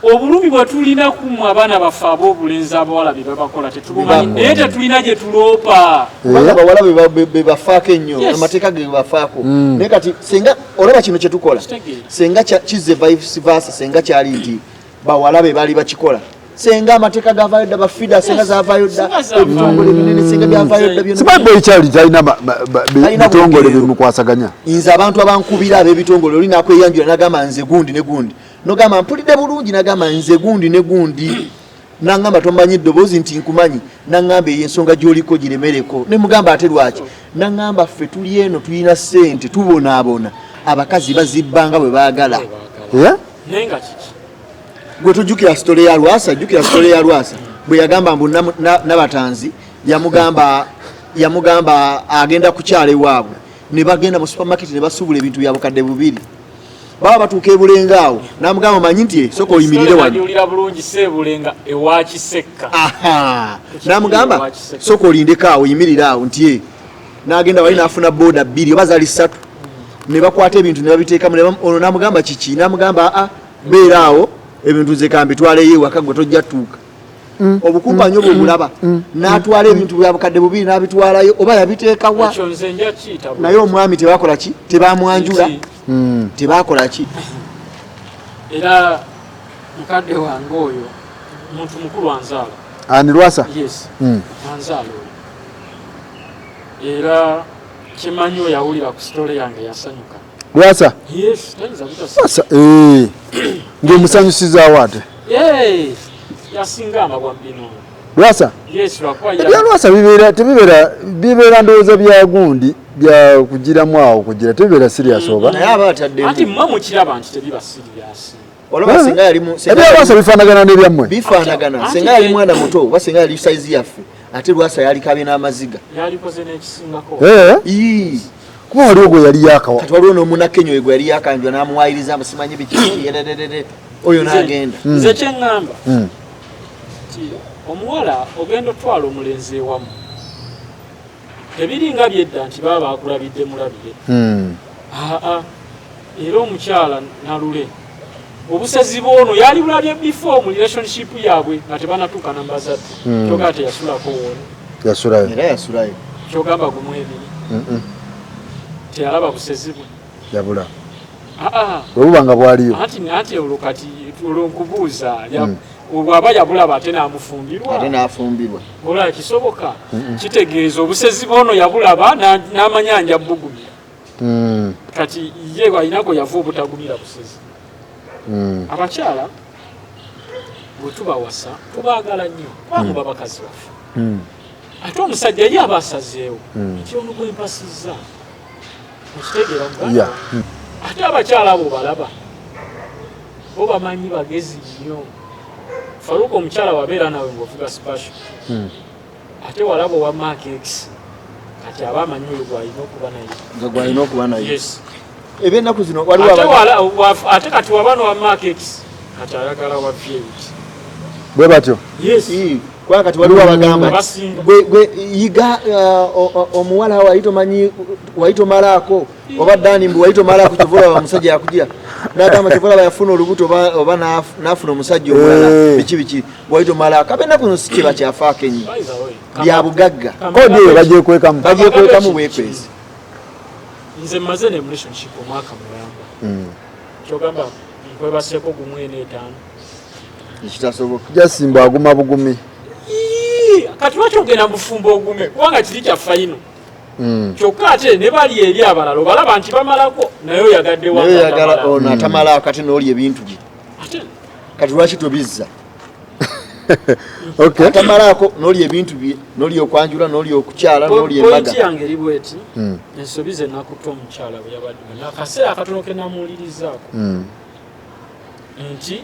[SPEAKER 3] obulumi bwe tulina ku mmwe abaana baffe ab'obulenzi abawala bye babakola tetubumanyi,
[SPEAKER 1] Bye bakola.
[SPEAKER 3] naye tetulina gye tuloopa.
[SPEAKER 1] Kubanga abawala be bafaako ennyo,
[SPEAKER 3] Yes.
[SPEAKER 1] amateeka ge bafaako. Naye kati singa olaba kino kye tukola,
[SPEAKER 3] Kitegeera.
[SPEAKER 1] singa kizze vice versa, singa kyali nti bawala be baali bakikola, singa amateeka gavaayo dda, bafida singa
[SPEAKER 3] Yes.
[SPEAKER 1] zaavaayo dda,
[SPEAKER 3] Singa zaavaayo.
[SPEAKER 1] ebitongole ebinene singa byavaayo dda byonna.
[SPEAKER 2] Simanyi boy child talina
[SPEAKER 1] Talina
[SPEAKER 2] bitongole
[SPEAKER 1] bwogerero.
[SPEAKER 2] bimukwasaganya.
[SPEAKER 1] Nze abantu abankubira ab'ebitongole oli nakweyanjula n'agamba nze gundi ne gundi, nogamba mpulidde bulungi, n'agamba nze gundi ne gundi, n'angamba tomanyi eddoboozi nti nkumanyi, n'angamba eyo ensonga gy'oliko giremereko, ne mugamba ate lwaki, n'angamba ffe tuli eno tulina ssente tubonaabona, abakazi bazibbanga bwe baagala.
[SPEAKER 2] Eh?
[SPEAKER 3] Naye nga kiki?
[SPEAKER 1] Gwe tujjukira sitole ya Lwasa, jjukira sitole ya Lwasa bwe yagamba mbu Nabatanzi yamugamba agenda kukyala ewaabwe, ne bagenda mu supermarket ne basuubula ebintu bya bukadde bubiri. Baba batuuka e Bulenga awo, n'amugamba omanyi nti sooka oyimirire wano.
[SPEAKER 3] Nagiwulira bulungi Seebulenga ewa Kisekka.
[SPEAKER 1] Aha. N'amugamba sooka olindeko awo, oyimirire awo nti ye. N'agenda wali n'afuna booda bbiri oba zaali ssatu. Ne bakwata ebintu ne babiteekamu, ono n'amugamba kiki? N'amugamba aa, beera awo, ebintu nze kambitwaleyo ewaka gwe tojja tuuka. Obukumpanyi obwo obulaba, n'atwala ebintu bya bukadde bubiri n'abitwalayo oba yabiteeka wa?
[SPEAKER 3] Ekyo nze nja kiyita bulungi.
[SPEAKER 1] Naye omwami tebakola ki? Tebamwanjula.
[SPEAKER 3] Nti
[SPEAKER 1] Tebakola ki?
[SPEAKER 3] Era mukadde wange oyo muntu mukulu anzaala.
[SPEAKER 2] Ani Lwasa?
[SPEAKER 3] Yes. Anzaala oyo. Era kimanyi oyo yawulira ku sitole yange yasanyuka.
[SPEAKER 2] Lwasa?
[SPEAKER 3] Yes, tayinza butasanyuka.
[SPEAKER 2] Lwasa, ng'omusanyusizaawo ate?
[SPEAKER 3] Yes, yasinga amabwa bino.
[SPEAKER 2] Lwasa?
[SPEAKER 3] Yes, lwakuba
[SPEAKER 2] Ebya Lwasa bibeera, tebibeera, bibeera ndowooza bya gundi, bya kugiramu awo kugira, tebibeera serious oba?
[SPEAKER 1] Naye aba ataddemu.
[SPEAKER 3] Anti mmwe mukiraba nti tebiba serious.
[SPEAKER 1] Olaba singa yali mu, singa
[SPEAKER 2] Ebya
[SPEAKER 1] yali
[SPEAKER 2] Lwasa bifaanagana n'ebyammwe?
[SPEAKER 1] Bifaanagana.
[SPEAKER 3] Anti
[SPEAKER 1] Singa yali mwana muto, oba singa yali size yaffe, ate Lwasa yalikabye n'amaziga.
[SPEAKER 3] Yalikoze n'ekisingako.
[SPEAKER 1] Ii.
[SPEAKER 2] Kuba waliwo gwe yali yakawa.
[SPEAKER 1] Kati waliwo n'omunakenya oyo gwe yali yakanjwa n'amuwayiriza mbu simanyi biki, yedededede. Oyo n'agenda.
[SPEAKER 3] Nze kye ŋŋamba nti omuwala ogenda otwala omulenzi ewamu. Tebiringa byedda nti baba bakulabidde mulabire. Aa, era omukyala Nalule obusezi bw'ono yali bulabye before mu relationship yaabwe nga tebanatuuka na mbazadde. Kyogamba teyasulako woono.
[SPEAKER 2] Yasulayo.
[SPEAKER 1] Era yasulayo.
[SPEAKER 3] Kyogamba gumu ebiri. Teyalaba busezi bwe.
[SPEAKER 2] Yabula. Bwe buba nga bwaliyo.
[SPEAKER 3] Anti olwo kati olwo nkubuuza, bw'aba yabulaba ate n'amufumbirwa.
[SPEAKER 1] Ate n'afumbirwa.
[SPEAKER 3] Olaba kisoboka? Kitegeeza obusezi bwono yabulaba n'amanya nja bugumira. Kati ye alinako yava obutagumira busezi. Abakyala bwe tubawasa tubaagala nnyo kubanga muba bakazi baffe. Ate omusajja ye aba asazeewo nti ono gwe mpasizza. Okitegeera muganda? Ate abakyala abo balaba bo bamanyi bagezi nnyo. Faruka, omukyala wabeera nawe ng'ovuga Spacio, ate walaba owa Mark X, kati aba amanyi oyo gwalina okuba naye.
[SPEAKER 1] Nga gwalina okuba naye.
[SPEAKER 3] Yes.
[SPEAKER 1] Ebyennaku zino waliwo
[SPEAKER 3] Ate ate kati waba nowa Mark X, kati ayagala wa V8.
[SPEAKER 2] Bwe batyo.
[SPEAKER 3] Yes.
[SPEAKER 1] Ii, kubanga kati waliwo abagamba nti,
[SPEAKER 3] Abasinga.
[SPEAKER 1] gwe yiga omuwala wali tomanyi, wali tomalaako oba dani mbu wali tomalaako, kyova olaba omusajja yakugira nagamba, kyova olaba yafuna olubuto oba n'afuna omusajja omulala. Biki biki, wali tomalaako. Abennaku zino si kiba kyafaako ennyo.
[SPEAKER 3] By the way,
[SPEAKER 1] Bya bugagga.
[SPEAKER 2] Kodi eyo bagyekwekamu.
[SPEAKER 1] Bagyekwekamu bwekwezi.
[SPEAKER 3] Nze mmaze ne relationship omwaka mulamba. Kyogamba nkwebaseeko gumu ena etaano.
[SPEAKER 1] Ekitasoboka.
[SPEAKER 2] Jasimba aguma bugumi.
[SPEAKER 3] Ii, kati lwaki ogenda mufumbo ogume? Kubanga kiri kya final. Kyokka ate ne bali eri abalala obalaba nti bamalako, naye oyagadde
[SPEAKER 1] Naye oyagala ono atamalaako, ate n'oli ebintu bye.
[SPEAKER 3] Ate
[SPEAKER 1] Kati lwaki tobizza?
[SPEAKER 2] Okay.
[SPEAKER 1] Atamalaako n'oli ebintu bye, n'oli okwanjula, n'oli okukyala, n'oli embaga.
[SPEAKER 3] Point yange eri bweti: ensobi ze nakutta omukyala bwe yabadde nakaseera akatono ke namuwulirizaako nti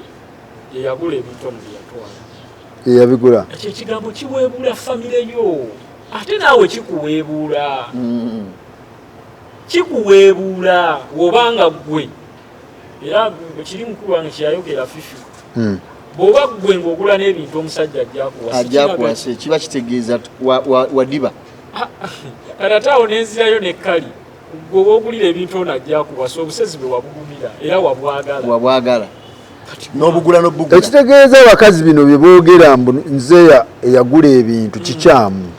[SPEAKER 3] yeyagula ebintu ono bye yatwala.
[SPEAKER 2] Eyabigula.
[SPEAKER 3] Ekyo ekigambo kiweebuula famire yo, ate naawe kikuweebuula. Kikuweebuula bw'obanga ggwe, era kiri mukulu wange kyeyayogera fifi, bw'oba ggwe ng'ogula n'ebintu omusajja ajja akuwasa.
[SPEAKER 1] Ajja akuwase, kiba kitegeeza wadiba.
[SPEAKER 3] Kati ate awo nenzirayo nekkali gwe woogulira ebintu ono ajja akuwasa, obusezi bwe wabugumira era wabwagala.
[SPEAKER 1] Wabwagala n'obugula n'obugula.
[SPEAKER 2] Ekitegeeza abakazi bino bye boogera mbu nze eyagula ebintu kikyamu,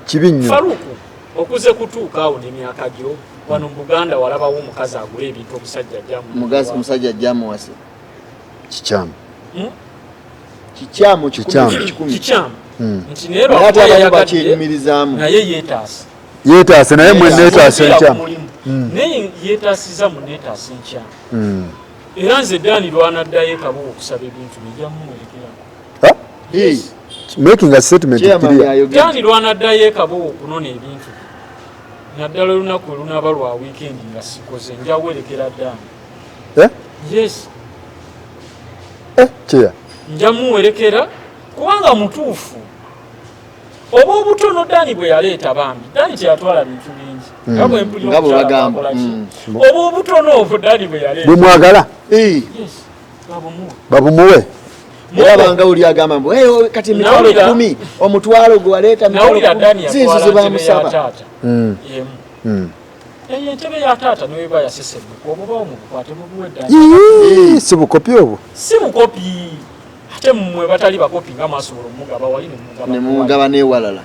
[SPEAKER 2] kibi nnyo.
[SPEAKER 3] Faruku, okuze kutuuka awo n'emyaka gyo, wano mu Buganda walabawo omukazi agula ebintu omusajja ajja
[SPEAKER 1] Mugazi omusajja ajja amuwase.
[SPEAKER 2] Kikyamu.
[SPEAKER 1] Kikyamu kikumi.
[SPEAKER 2] Kikyamu.
[SPEAKER 1] Kikumi.
[SPEAKER 3] Kikyamu nti naye
[SPEAKER 1] Naye ate
[SPEAKER 3] lwakuba
[SPEAKER 1] abamu
[SPEAKER 3] yayagadde
[SPEAKER 1] bakyenyumirizaamu.
[SPEAKER 3] Naye yeetaasa.
[SPEAKER 2] Yeetaase, naye mwe neetaasa
[SPEAKER 3] Omupiira ku
[SPEAKER 2] enkyamu.
[SPEAKER 3] mulimu. Naye yeetaasiza mu neetaasa enkyamu. Era nze Dani lwanaddayo ekabuwa okusaba ebintu bijja mumuwerekerako.
[SPEAKER 2] Ha?
[SPEAKER 1] Hey,
[SPEAKER 2] Making a statement
[SPEAKER 1] chairman
[SPEAKER 2] clear.
[SPEAKER 1] ayogedde.
[SPEAKER 3] Dani lwanaddayo ekabuwa okunona ebintu bye, naddala olunaku olunaaba lwa wiikendi nga sikoze, nja werekera Dani.
[SPEAKER 2] Eh?
[SPEAKER 3] Yes.
[SPEAKER 2] Eh, chair.
[SPEAKER 3] Nja muwerekera kubanga mutuufu. Oba obutono Dani bwe yaleeta, bambi Dani teyatwala bintu bingi nga bwe mpulira
[SPEAKER 1] Nga bwe
[SPEAKER 3] omukyala
[SPEAKER 1] bagamba.
[SPEAKER 3] bwakola ki. Oba obutono obwo Dani bwe yaleeta,
[SPEAKER 2] Bwe mwagala
[SPEAKER 1] Eh,
[SPEAKER 3] yes, babumuwe.
[SPEAKER 2] Babumuwe.
[SPEAKER 1] Era banga oli agamba mbu, "Eh, oh, kati emitwalo 10, omutwalo gwe waleeta mitwalo
[SPEAKER 3] Nawulira
[SPEAKER 1] 10,
[SPEAKER 3] Dani
[SPEAKER 1] si ezo ze
[SPEAKER 3] yatwala ntebe ya
[SPEAKER 1] bamusaba."
[SPEAKER 3] taata emu. Eyo entebe ya taata neweba yasesemuka, obubawo mubukwate mubuwe Dani.
[SPEAKER 2] Ii, si bukopi obwo.
[SPEAKER 3] Si bukopi. Ate mmwe batali bakopi nga mwasobola omugaba wali
[SPEAKER 1] Ne
[SPEAKER 3] nemugaba.
[SPEAKER 1] mugaba n'ewalala.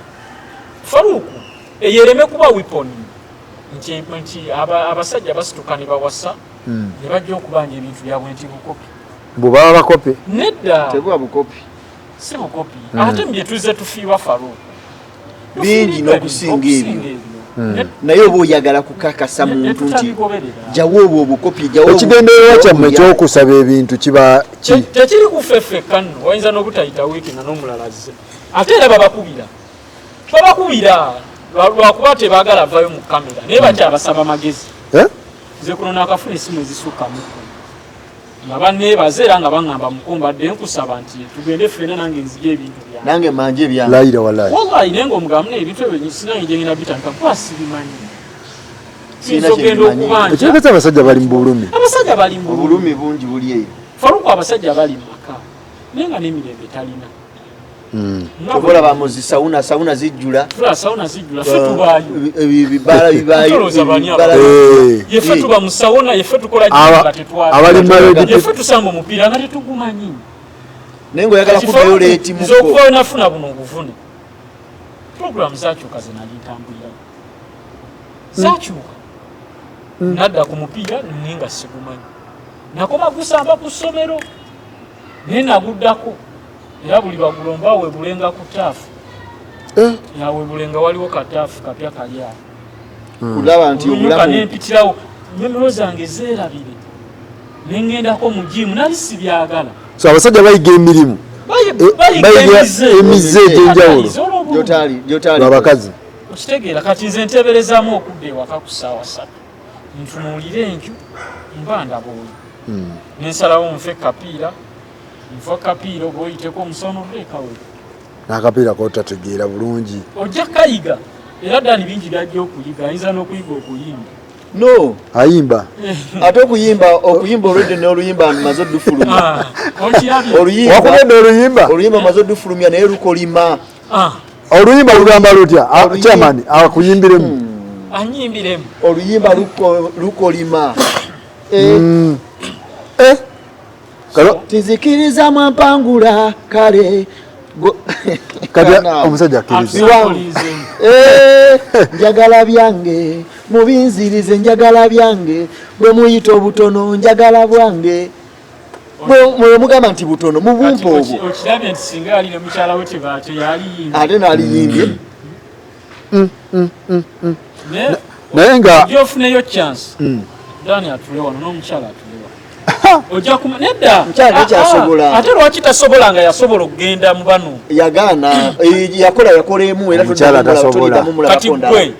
[SPEAKER 3] Faruku, eyo ereme kuba weapon nti abasajja basituka ne bawasa ne bajja okubanja ebintu byabwe nti bukopi.
[SPEAKER 2] Bwe baba bakopi.
[SPEAKER 3] Nedda.
[SPEAKER 1] Tebuba bukopi.
[SPEAKER 3] Si bukopi. Ate mu bye tuzze tufiirwa, Faruku,
[SPEAKER 1] Bingi
[SPEAKER 3] tufiiriddwa
[SPEAKER 1] n'okusinga
[SPEAKER 3] ebintu
[SPEAKER 1] ebyo.
[SPEAKER 3] okusinga ebyo.
[SPEAKER 1] Naye oba oyagala kukakasa
[SPEAKER 3] Ne
[SPEAKER 1] muntu nti
[SPEAKER 3] tutabigoberera.
[SPEAKER 1] jawo obwo obukopi, jawo
[SPEAKER 2] Ekigendererwa kyammwe ekyokusaba ebintu kiba ki?
[SPEAKER 3] Tekiri ku ffeffekka nno, wayinza n'obutayita wiiki nga n'omulala azze. Ate era babakubira, babakubira lwakuba tebaagala vayo mu kamera, naye bakyabasaba magezi.
[SPEAKER 2] Eh?
[SPEAKER 3] Nze kuno nakafuna esimu ezisukka mu kkumi nga banneebaza era nga baŋŋamba, mukumbadde nkusaba nti tugende ffena, nange nzija ebintu byange.
[SPEAKER 1] Nange manje ebyange.
[SPEAKER 2] Layira wallahi.
[SPEAKER 3] Wallahi, naye ngaomugamu naye ebintu ebyo sinange gyengenda bitandika kuba sibimanyi.
[SPEAKER 1] Sirina
[SPEAKER 3] Tuyinza ogenda
[SPEAKER 1] kye mbimanyi.
[SPEAKER 3] okubanja.
[SPEAKER 2] Ekitegeeza abasajja bali mu bulumi.
[SPEAKER 3] Abasajja bali mu bulumi.
[SPEAKER 1] Obulumi bungi buli eyo.
[SPEAKER 3] Faluku, abasajja bali mu maka naye nga n'emirembe talina. Nga
[SPEAKER 1] Kyova olaba muzi sauna, sauna zijjula.
[SPEAKER 3] Tula sauna zijjula, ffe tubaayo.
[SPEAKER 1] Ebibaala bibaayo.
[SPEAKER 3] Tolowooza bani
[SPEAKER 1] ebibaala
[SPEAKER 2] Eh.
[SPEAKER 3] Yeffe tuba mu sauna, yeffe tukola nga tetwala.
[SPEAKER 2] Abali married.
[SPEAKER 3] Yeffe tusamba omupiira nga tetugumanyi.
[SPEAKER 1] Naye ngaoyagala kuddayo leeti
[SPEAKER 3] Nze
[SPEAKER 1] muko.
[SPEAKER 3] okuva we nafuna buno obuvune, program zakyuka, ze nali ntambulirawo zakyuka. Nadda ku mupiira naye nga sigumanyi. Nakoma gusamba ku ssomero naye naguddako, era buli bagulomba webulenga ku taafu. Yawebulenga waliwo kataafu kapya kali awo.
[SPEAKER 1] Kulaba nti
[SPEAKER 3] olunyuka
[SPEAKER 1] obulamu
[SPEAKER 3] nempitirawo, memero zange zeerabire, nengendako mu jimu, nali sibyagala.
[SPEAKER 2] So abasajja bayiga emirimu,
[SPEAKER 3] Bayiga
[SPEAKER 2] bayiga
[SPEAKER 3] emize.
[SPEAKER 2] Emize egy'enjawulo.
[SPEAKER 3] Ate olw'obulungi.
[SPEAKER 1] Gyotali
[SPEAKER 2] lwabakazi.
[SPEAKER 3] Okitegeera? Kati nze nteberezaamu okudda ewaka ku ssaawa 3, ntunuulire enju, mba ndaba oyo, nensalawo nfe kapiira, nfa kapiira oba oyiteko omusono oddeekawe.
[SPEAKER 2] N'akapiira kotategeera bulungi.
[SPEAKER 3] Ojja kayiga, era Dani bingi byajja okuyiga, ayinza n'okuyiga okuyimba.
[SPEAKER 1] No.
[SPEAKER 2] Ayimba.
[SPEAKER 1] Ate okuyimba olwedde n'oluyimba maze odufulumya.
[SPEAKER 3] Ah, okirabye?
[SPEAKER 1] Oluyimba.
[SPEAKER 2] Wakubedde oluyimba.
[SPEAKER 1] Oluyimba maze odufulumya, naye lukolima.
[SPEAKER 3] Ah,
[SPEAKER 2] Oluyimba lugamba lutya? Chairman akuyimbiremu.
[SPEAKER 3] Anyimbiremu.
[SPEAKER 1] Oluyimba lukolima.
[SPEAKER 2] Eh, kalo.
[SPEAKER 1] Tizikiriza mwampangula kale.
[SPEAKER 2] Kati
[SPEAKER 1] Kana.
[SPEAKER 2] omusajja akkiriza.
[SPEAKER 3] Atusamulinzemu.
[SPEAKER 1] Njagala byange mubinzirize, njagala byange bwe muyita obutono, njagala bwange. Bwe mugamba nti butono mubumpa
[SPEAKER 3] Kati
[SPEAKER 1] obwo.
[SPEAKER 3] Okirabye nti singa yali ne mukyala we teyaliyimbye.
[SPEAKER 1] Ate naaliyimbye.
[SPEAKER 3] Naye
[SPEAKER 2] Naye nga
[SPEAKER 3] ojja ofuneyo chance, Dani atule wano n'omukyala atule wano, ojja kuma nedda.
[SPEAKER 1] Mukyala takyasobola.
[SPEAKER 3] Ah, ah, ate lwaki tasobola nga yasobola okugenda mu bano?
[SPEAKER 1] Yagaana, yakola emu era.
[SPEAKER 2] Omukyala tasobola.
[SPEAKER 1] Toliddamu mulabako
[SPEAKER 3] Kati
[SPEAKER 1] ndala.
[SPEAKER 3] gwe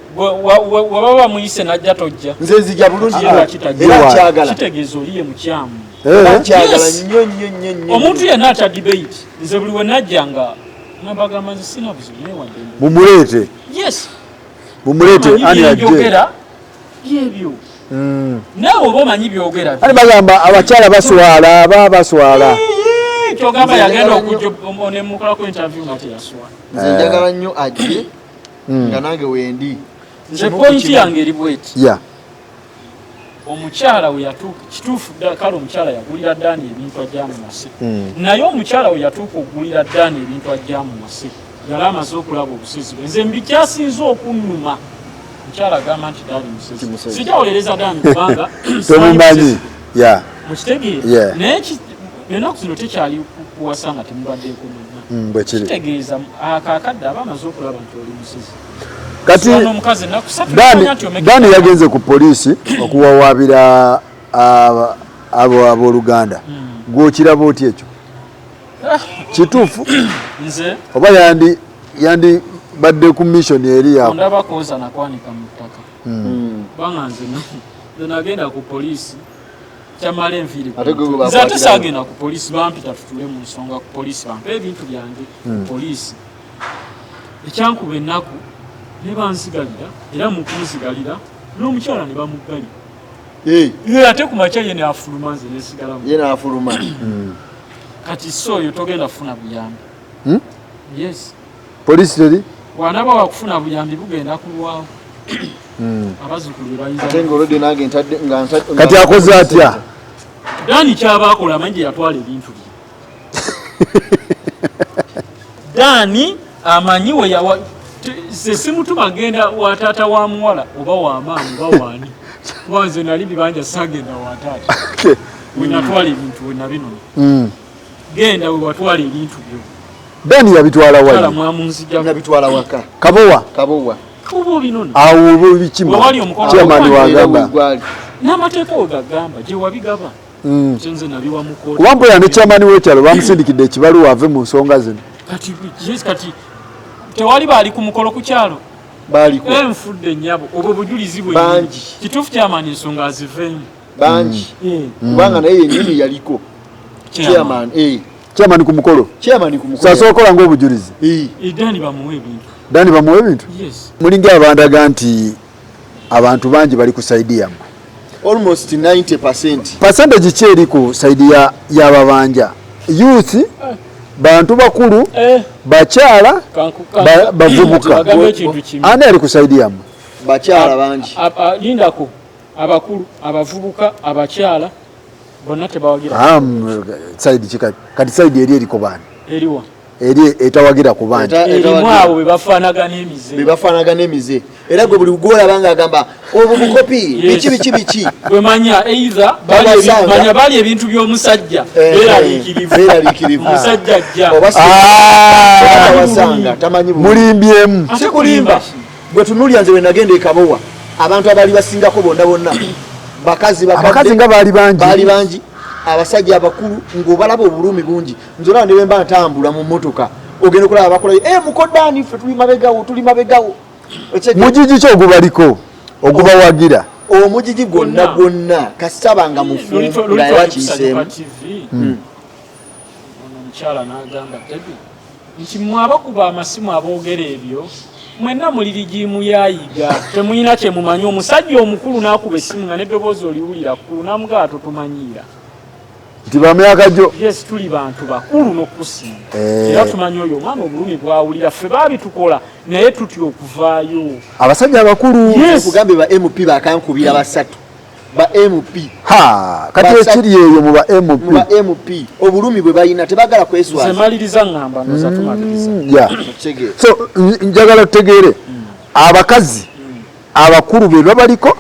[SPEAKER 3] waba bamuyise najja, tojja?
[SPEAKER 1] Nze nzija bulungi.
[SPEAKER 3] Ye lwaki tajja?
[SPEAKER 1] Era
[SPEAKER 2] Why?
[SPEAKER 1] nkyagala.
[SPEAKER 3] Kitegeeza oli ye mukyamu.
[SPEAKER 1] Era nkyagala
[SPEAKER 3] Yes.
[SPEAKER 1] nnyo nnyo nnyo nnyo.
[SPEAKER 3] Omuntu yenna atya debate, nze buli we najjanga nabagamba nze sina buzibu, naye wadde
[SPEAKER 2] Mumuleete.
[SPEAKER 3] Yes.
[SPEAKER 2] Mumuleete.
[SPEAKER 3] Omanyi
[SPEAKER 2] ani ajje.
[SPEAKER 3] byenjogera byebyo, naawe oba omanyi byogera.
[SPEAKER 2] Ani bagamba abakyala baswala, aba baswala.
[SPEAKER 3] Ii, kyogamba
[SPEAKER 1] Nze
[SPEAKER 3] yagenda
[SPEAKER 1] njagala
[SPEAKER 3] okujja nemukolako interview nga teyaswala.
[SPEAKER 1] Nze njagala nnyo ajje nga nange wendi.
[SPEAKER 3] Nze
[SPEAKER 1] Kimu ku
[SPEAKER 3] point
[SPEAKER 1] kimu.
[SPEAKER 3] yange eri bweti. Omukyala we yatuuka kituufu kale omukyala yagulira Dani ebintu ajja muwase, naye omukyala we yatuuka okugulira Dani ebintu ajja muwase, yali amaze okulaba obusizi bwe. Nze mbikyasinze okunnuma, mukyala agamba nti Dani musezi.
[SPEAKER 1] Musezi.
[SPEAKER 3] Sijawolereza Dani kubanga simanyi
[SPEAKER 2] Tomumanyi.
[SPEAKER 3] musezi. Mukitegeera?
[SPEAKER 2] Yeah.
[SPEAKER 3] Naye ennaku zino tekyali kuwasa nga temubaddeeko mwenna.
[SPEAKER 2] Bwe kiri.
[SPEAKER 3] Kitegeeza akaakadde aba amaze okulaba nti oli musezi.
[SPEAKER 2] Kati
[SPEAKER 3] Swana omukazi ennaku 3
[SPEAKER 2] Dani
[SPEAKER 3] n'omanya nti omeka.
[SPEAKER 2] Dani yagenze ku poliisi okuwawaabira abo abooluganda. Gwokiraba otya ekyo? Kituufu
[SPEAKER 3] Nze
[SPEAKER 2] oba yandi badde ku mission eri ya
[SPEAKER 3] ondaba koza nakwanika mu ttaka, kubanga nze nagenda ku poliisi kyamala enviiri ku
[SPEAKER 1] Ate gwe
[SPEAKER 3] mutwe.
[SPEAKER 1] gwe
[SPEAKER 3] Nze ate
[SPEAKER 1] bakwatirayo.
[SPEAKER 3] saagenda ku poliisi, bampita tutule mu nsonga ku poliisi, bampe ebintu byange ku poliisi. Ekyankuba ennaku ne banzigalira, era mu kunzigalira n'omukyala ne bamuggalira. Ate ku makya ye neafuluma, nze nesigalamu.
[SPEAKER 1] Ye naafuluma.
[SPEAKER 3] Kati so oyo togenda kufuna buyambi.
[SPEAKER 2] Hmm?
[SPEAKER 3] Yes.
[SPEAKER 2] Poliisi teri.
[SPEAKER 3] Bw'anaaba wakufuna buyambi bugenda kulwawo, abazzukulu be bayinza.
[SPEAKER 1] Ate nga olwedde nange ntadde nga
[SPEAKER 2] Kati akoze atya?
[SPEAKER 3] Dani kyaba akola, amanyi gye yatwala ebintu bye. Dani amanyi we yawa. Ze simutuma genda wa taata wa muwala oba wa maama oba waani, kuba nze nali bibanja, saagenda wa taata. We natwala ebintu we nabinona. Genda we watwala ebintu byo.
[SPEAKER 2] Dani yabitwala
[SPEAKER 3] Kala
[SPEAKER 2] wayi?
[SPEAKER 3] mwamunzijako.
[SPEAKER 1] Nabitwala waka.
[SPEAKER 2] Kabowa.
[SPEAKER 1] Kabowa.
[SPEAKER 3] Oba obinona.
[SPEAKER 2] Awo oba bikima.
[SPEAKER 3] Wewali omukono
[SPEAKER 2] Chairman
[SPEAKER 3] ogwange.
[SPEAKER 1] Era
[SPEAKER 2] wagamba.
[SPEAKER 1] wegwali.
[SPEAKER 3] N'amateeka we gagamba gye wabigaba. Nze nze nabiwa mu kooti.
[SPEAKER 2] Kuba mpola ne chairman w'ekyalo bamusindikidde ekibaluwa ave mu nsonga zino.
[SPEAKER 3] Kati yes, kati tewali baali ku mukolo ku kyalo?
[SPEAKER 1] Baaliko.
[SPEAKER 3] Nfudde nnyabo, obwo bujulizi bwe.
[SPEAKER 1] Bangi.
[SPEAKER 3] Kituufu, kyamaani ensonga aziveemu.
[SPEAKER 1] Bangi, kubanga naye yennyini yaliko chairman.
[SPEAKER 2] Chairman ku mukolo.
[SPEAKER 1] Chairman ku mukolo.
[SPEAKER 2] Sasobola okukola ng'obujulizi.
[SPEAKER 3] Dani bamuwe ebintu.
[SPEAKER 2] Dani bamuwe ebintu.
[SPEAKER 3] Yes.
[SPEAKER 2] Mulinga abandaga nti abantu bangi bali ku side yammwe.
[SPEAKER 1] Almost 90%.
[SPEAKER 2] Percentage ki eri ku side y'ababanja? Youth, bantu bakulu, bakyala, bavubuka?
[SPEAKER 3] Bagambe ekintu kimu.
[SPEAKER 2] Ani ali ku side yammwe?
[SPEAKER 1] Bakyala bangi.
[SPEAKER 3] Lindako, abakulu, abavubuka, abakyala bonna tebawagira.
[SPEAKER 2] Side ki kati? Kati side eri eriko baani?
[SPEAKER 3] Eriwa?
[SPEAKER 2] Eri etawagira ku banja.
[SPEAKER 3] Erimu abo be bafaanagana emize.
[SPEAKER 1] Be bafaanagana emize. Era gwe buli gwolaba ng'agamba obwo bukopi, biki biki biki.
[SPEAKER 3] Bwe manya either manya bali ebintu by'omusajja, beeraliikirivu.
[SPEAKER 1] Beeraliikirivu.
[SPEAKER 3] Omusajja ajja.
[SPEAKER 1] Oba
[SPEAKER 2] Ah!
[SPEAKER 1] tawasanga tamanyi bulungi.
[SPEAKER 2] Mulimbyemu.
[SPEAKER 3] Ate
[SPEAKER 1] Sikulimba.
[SPEAKER 3] kulimba.
[SPEAKER 1] Bwe tunuulira, nze bwe nagenda e Kabowa, abantu abaali basingako bonna bonna bakazi bakadde.
[SPEAKER 2] Abakazi nga baali bangi.
[SPEAKER 1] Baali bangi, abasajja abakulu ng'obalaba obulumi bungi. Nze olaba ne bwe mba ntambula mu mmotoka, ogenda okulaba bakolayo, "Eh, mukodaani, ffe tuli mabegawo, tuli mabegawo."
[SPEAKER 2] Mugigi ki ogubaliko ogubawagira?
[SPEAKER 1] Omugigi gwonna
[SPEAKER 3] Gwonna.
[SPEAKER 1] gwonna kasaba nga mufu
[SPEAKER 3] Luli
[SPEAKER 1] nga
[SPEAKER 3] luli twali
[SPEAKER 1] yakiyiseemu.
[SPEAKER 3] kusanyuka TV, ono omukyala n'agamba Debi nti mmwe abakuba amasimu aboogera ebyo mwenna muli rigimu yayiga, temulina kye mumanyi. Omusajja omukulu n'akuba essimu nga n'eddoboozi oliwulira kkulu, n'amugamba, "Totumanyiira."
[SPEAKER 2] Nti bamyaka gyo.
[SPEAKER 3] Yes, tuli bantu bakulu n'okusinga.
[SPEAKER 2] Eh.
[SPEAKER 3] Era tumanyi oyo omwana obulumi bwawulira. Ffe baabitukola naye tutya okuvaayo.
[SPEAKER 2] Abasajja abakulu.
[SPEAKER 3] Yes.
[SPEAKER 1] Kugambye ba MP bakankubira basatu, ba MP.
[SPEAKER 2] Ha, kati ekiri eyo mu ba
[SPEAKER 1] Mu ba
[SPEAKER 2] MP.
[SPEAKER 1] MP, obulumi bwe balina, tebagala
[SPEAKER 3] Nze
[SPEAKER 1] kweswaza.
[SPEAKER 3] maliriza ŋŋamba ndoza tumaliriza.
[SPEAKER 2] Yeah.
[SPEAKER 1] Okitegeera?
[SPEAKER 2] So njagala tutegeere, abakazi abakulu be babaliko,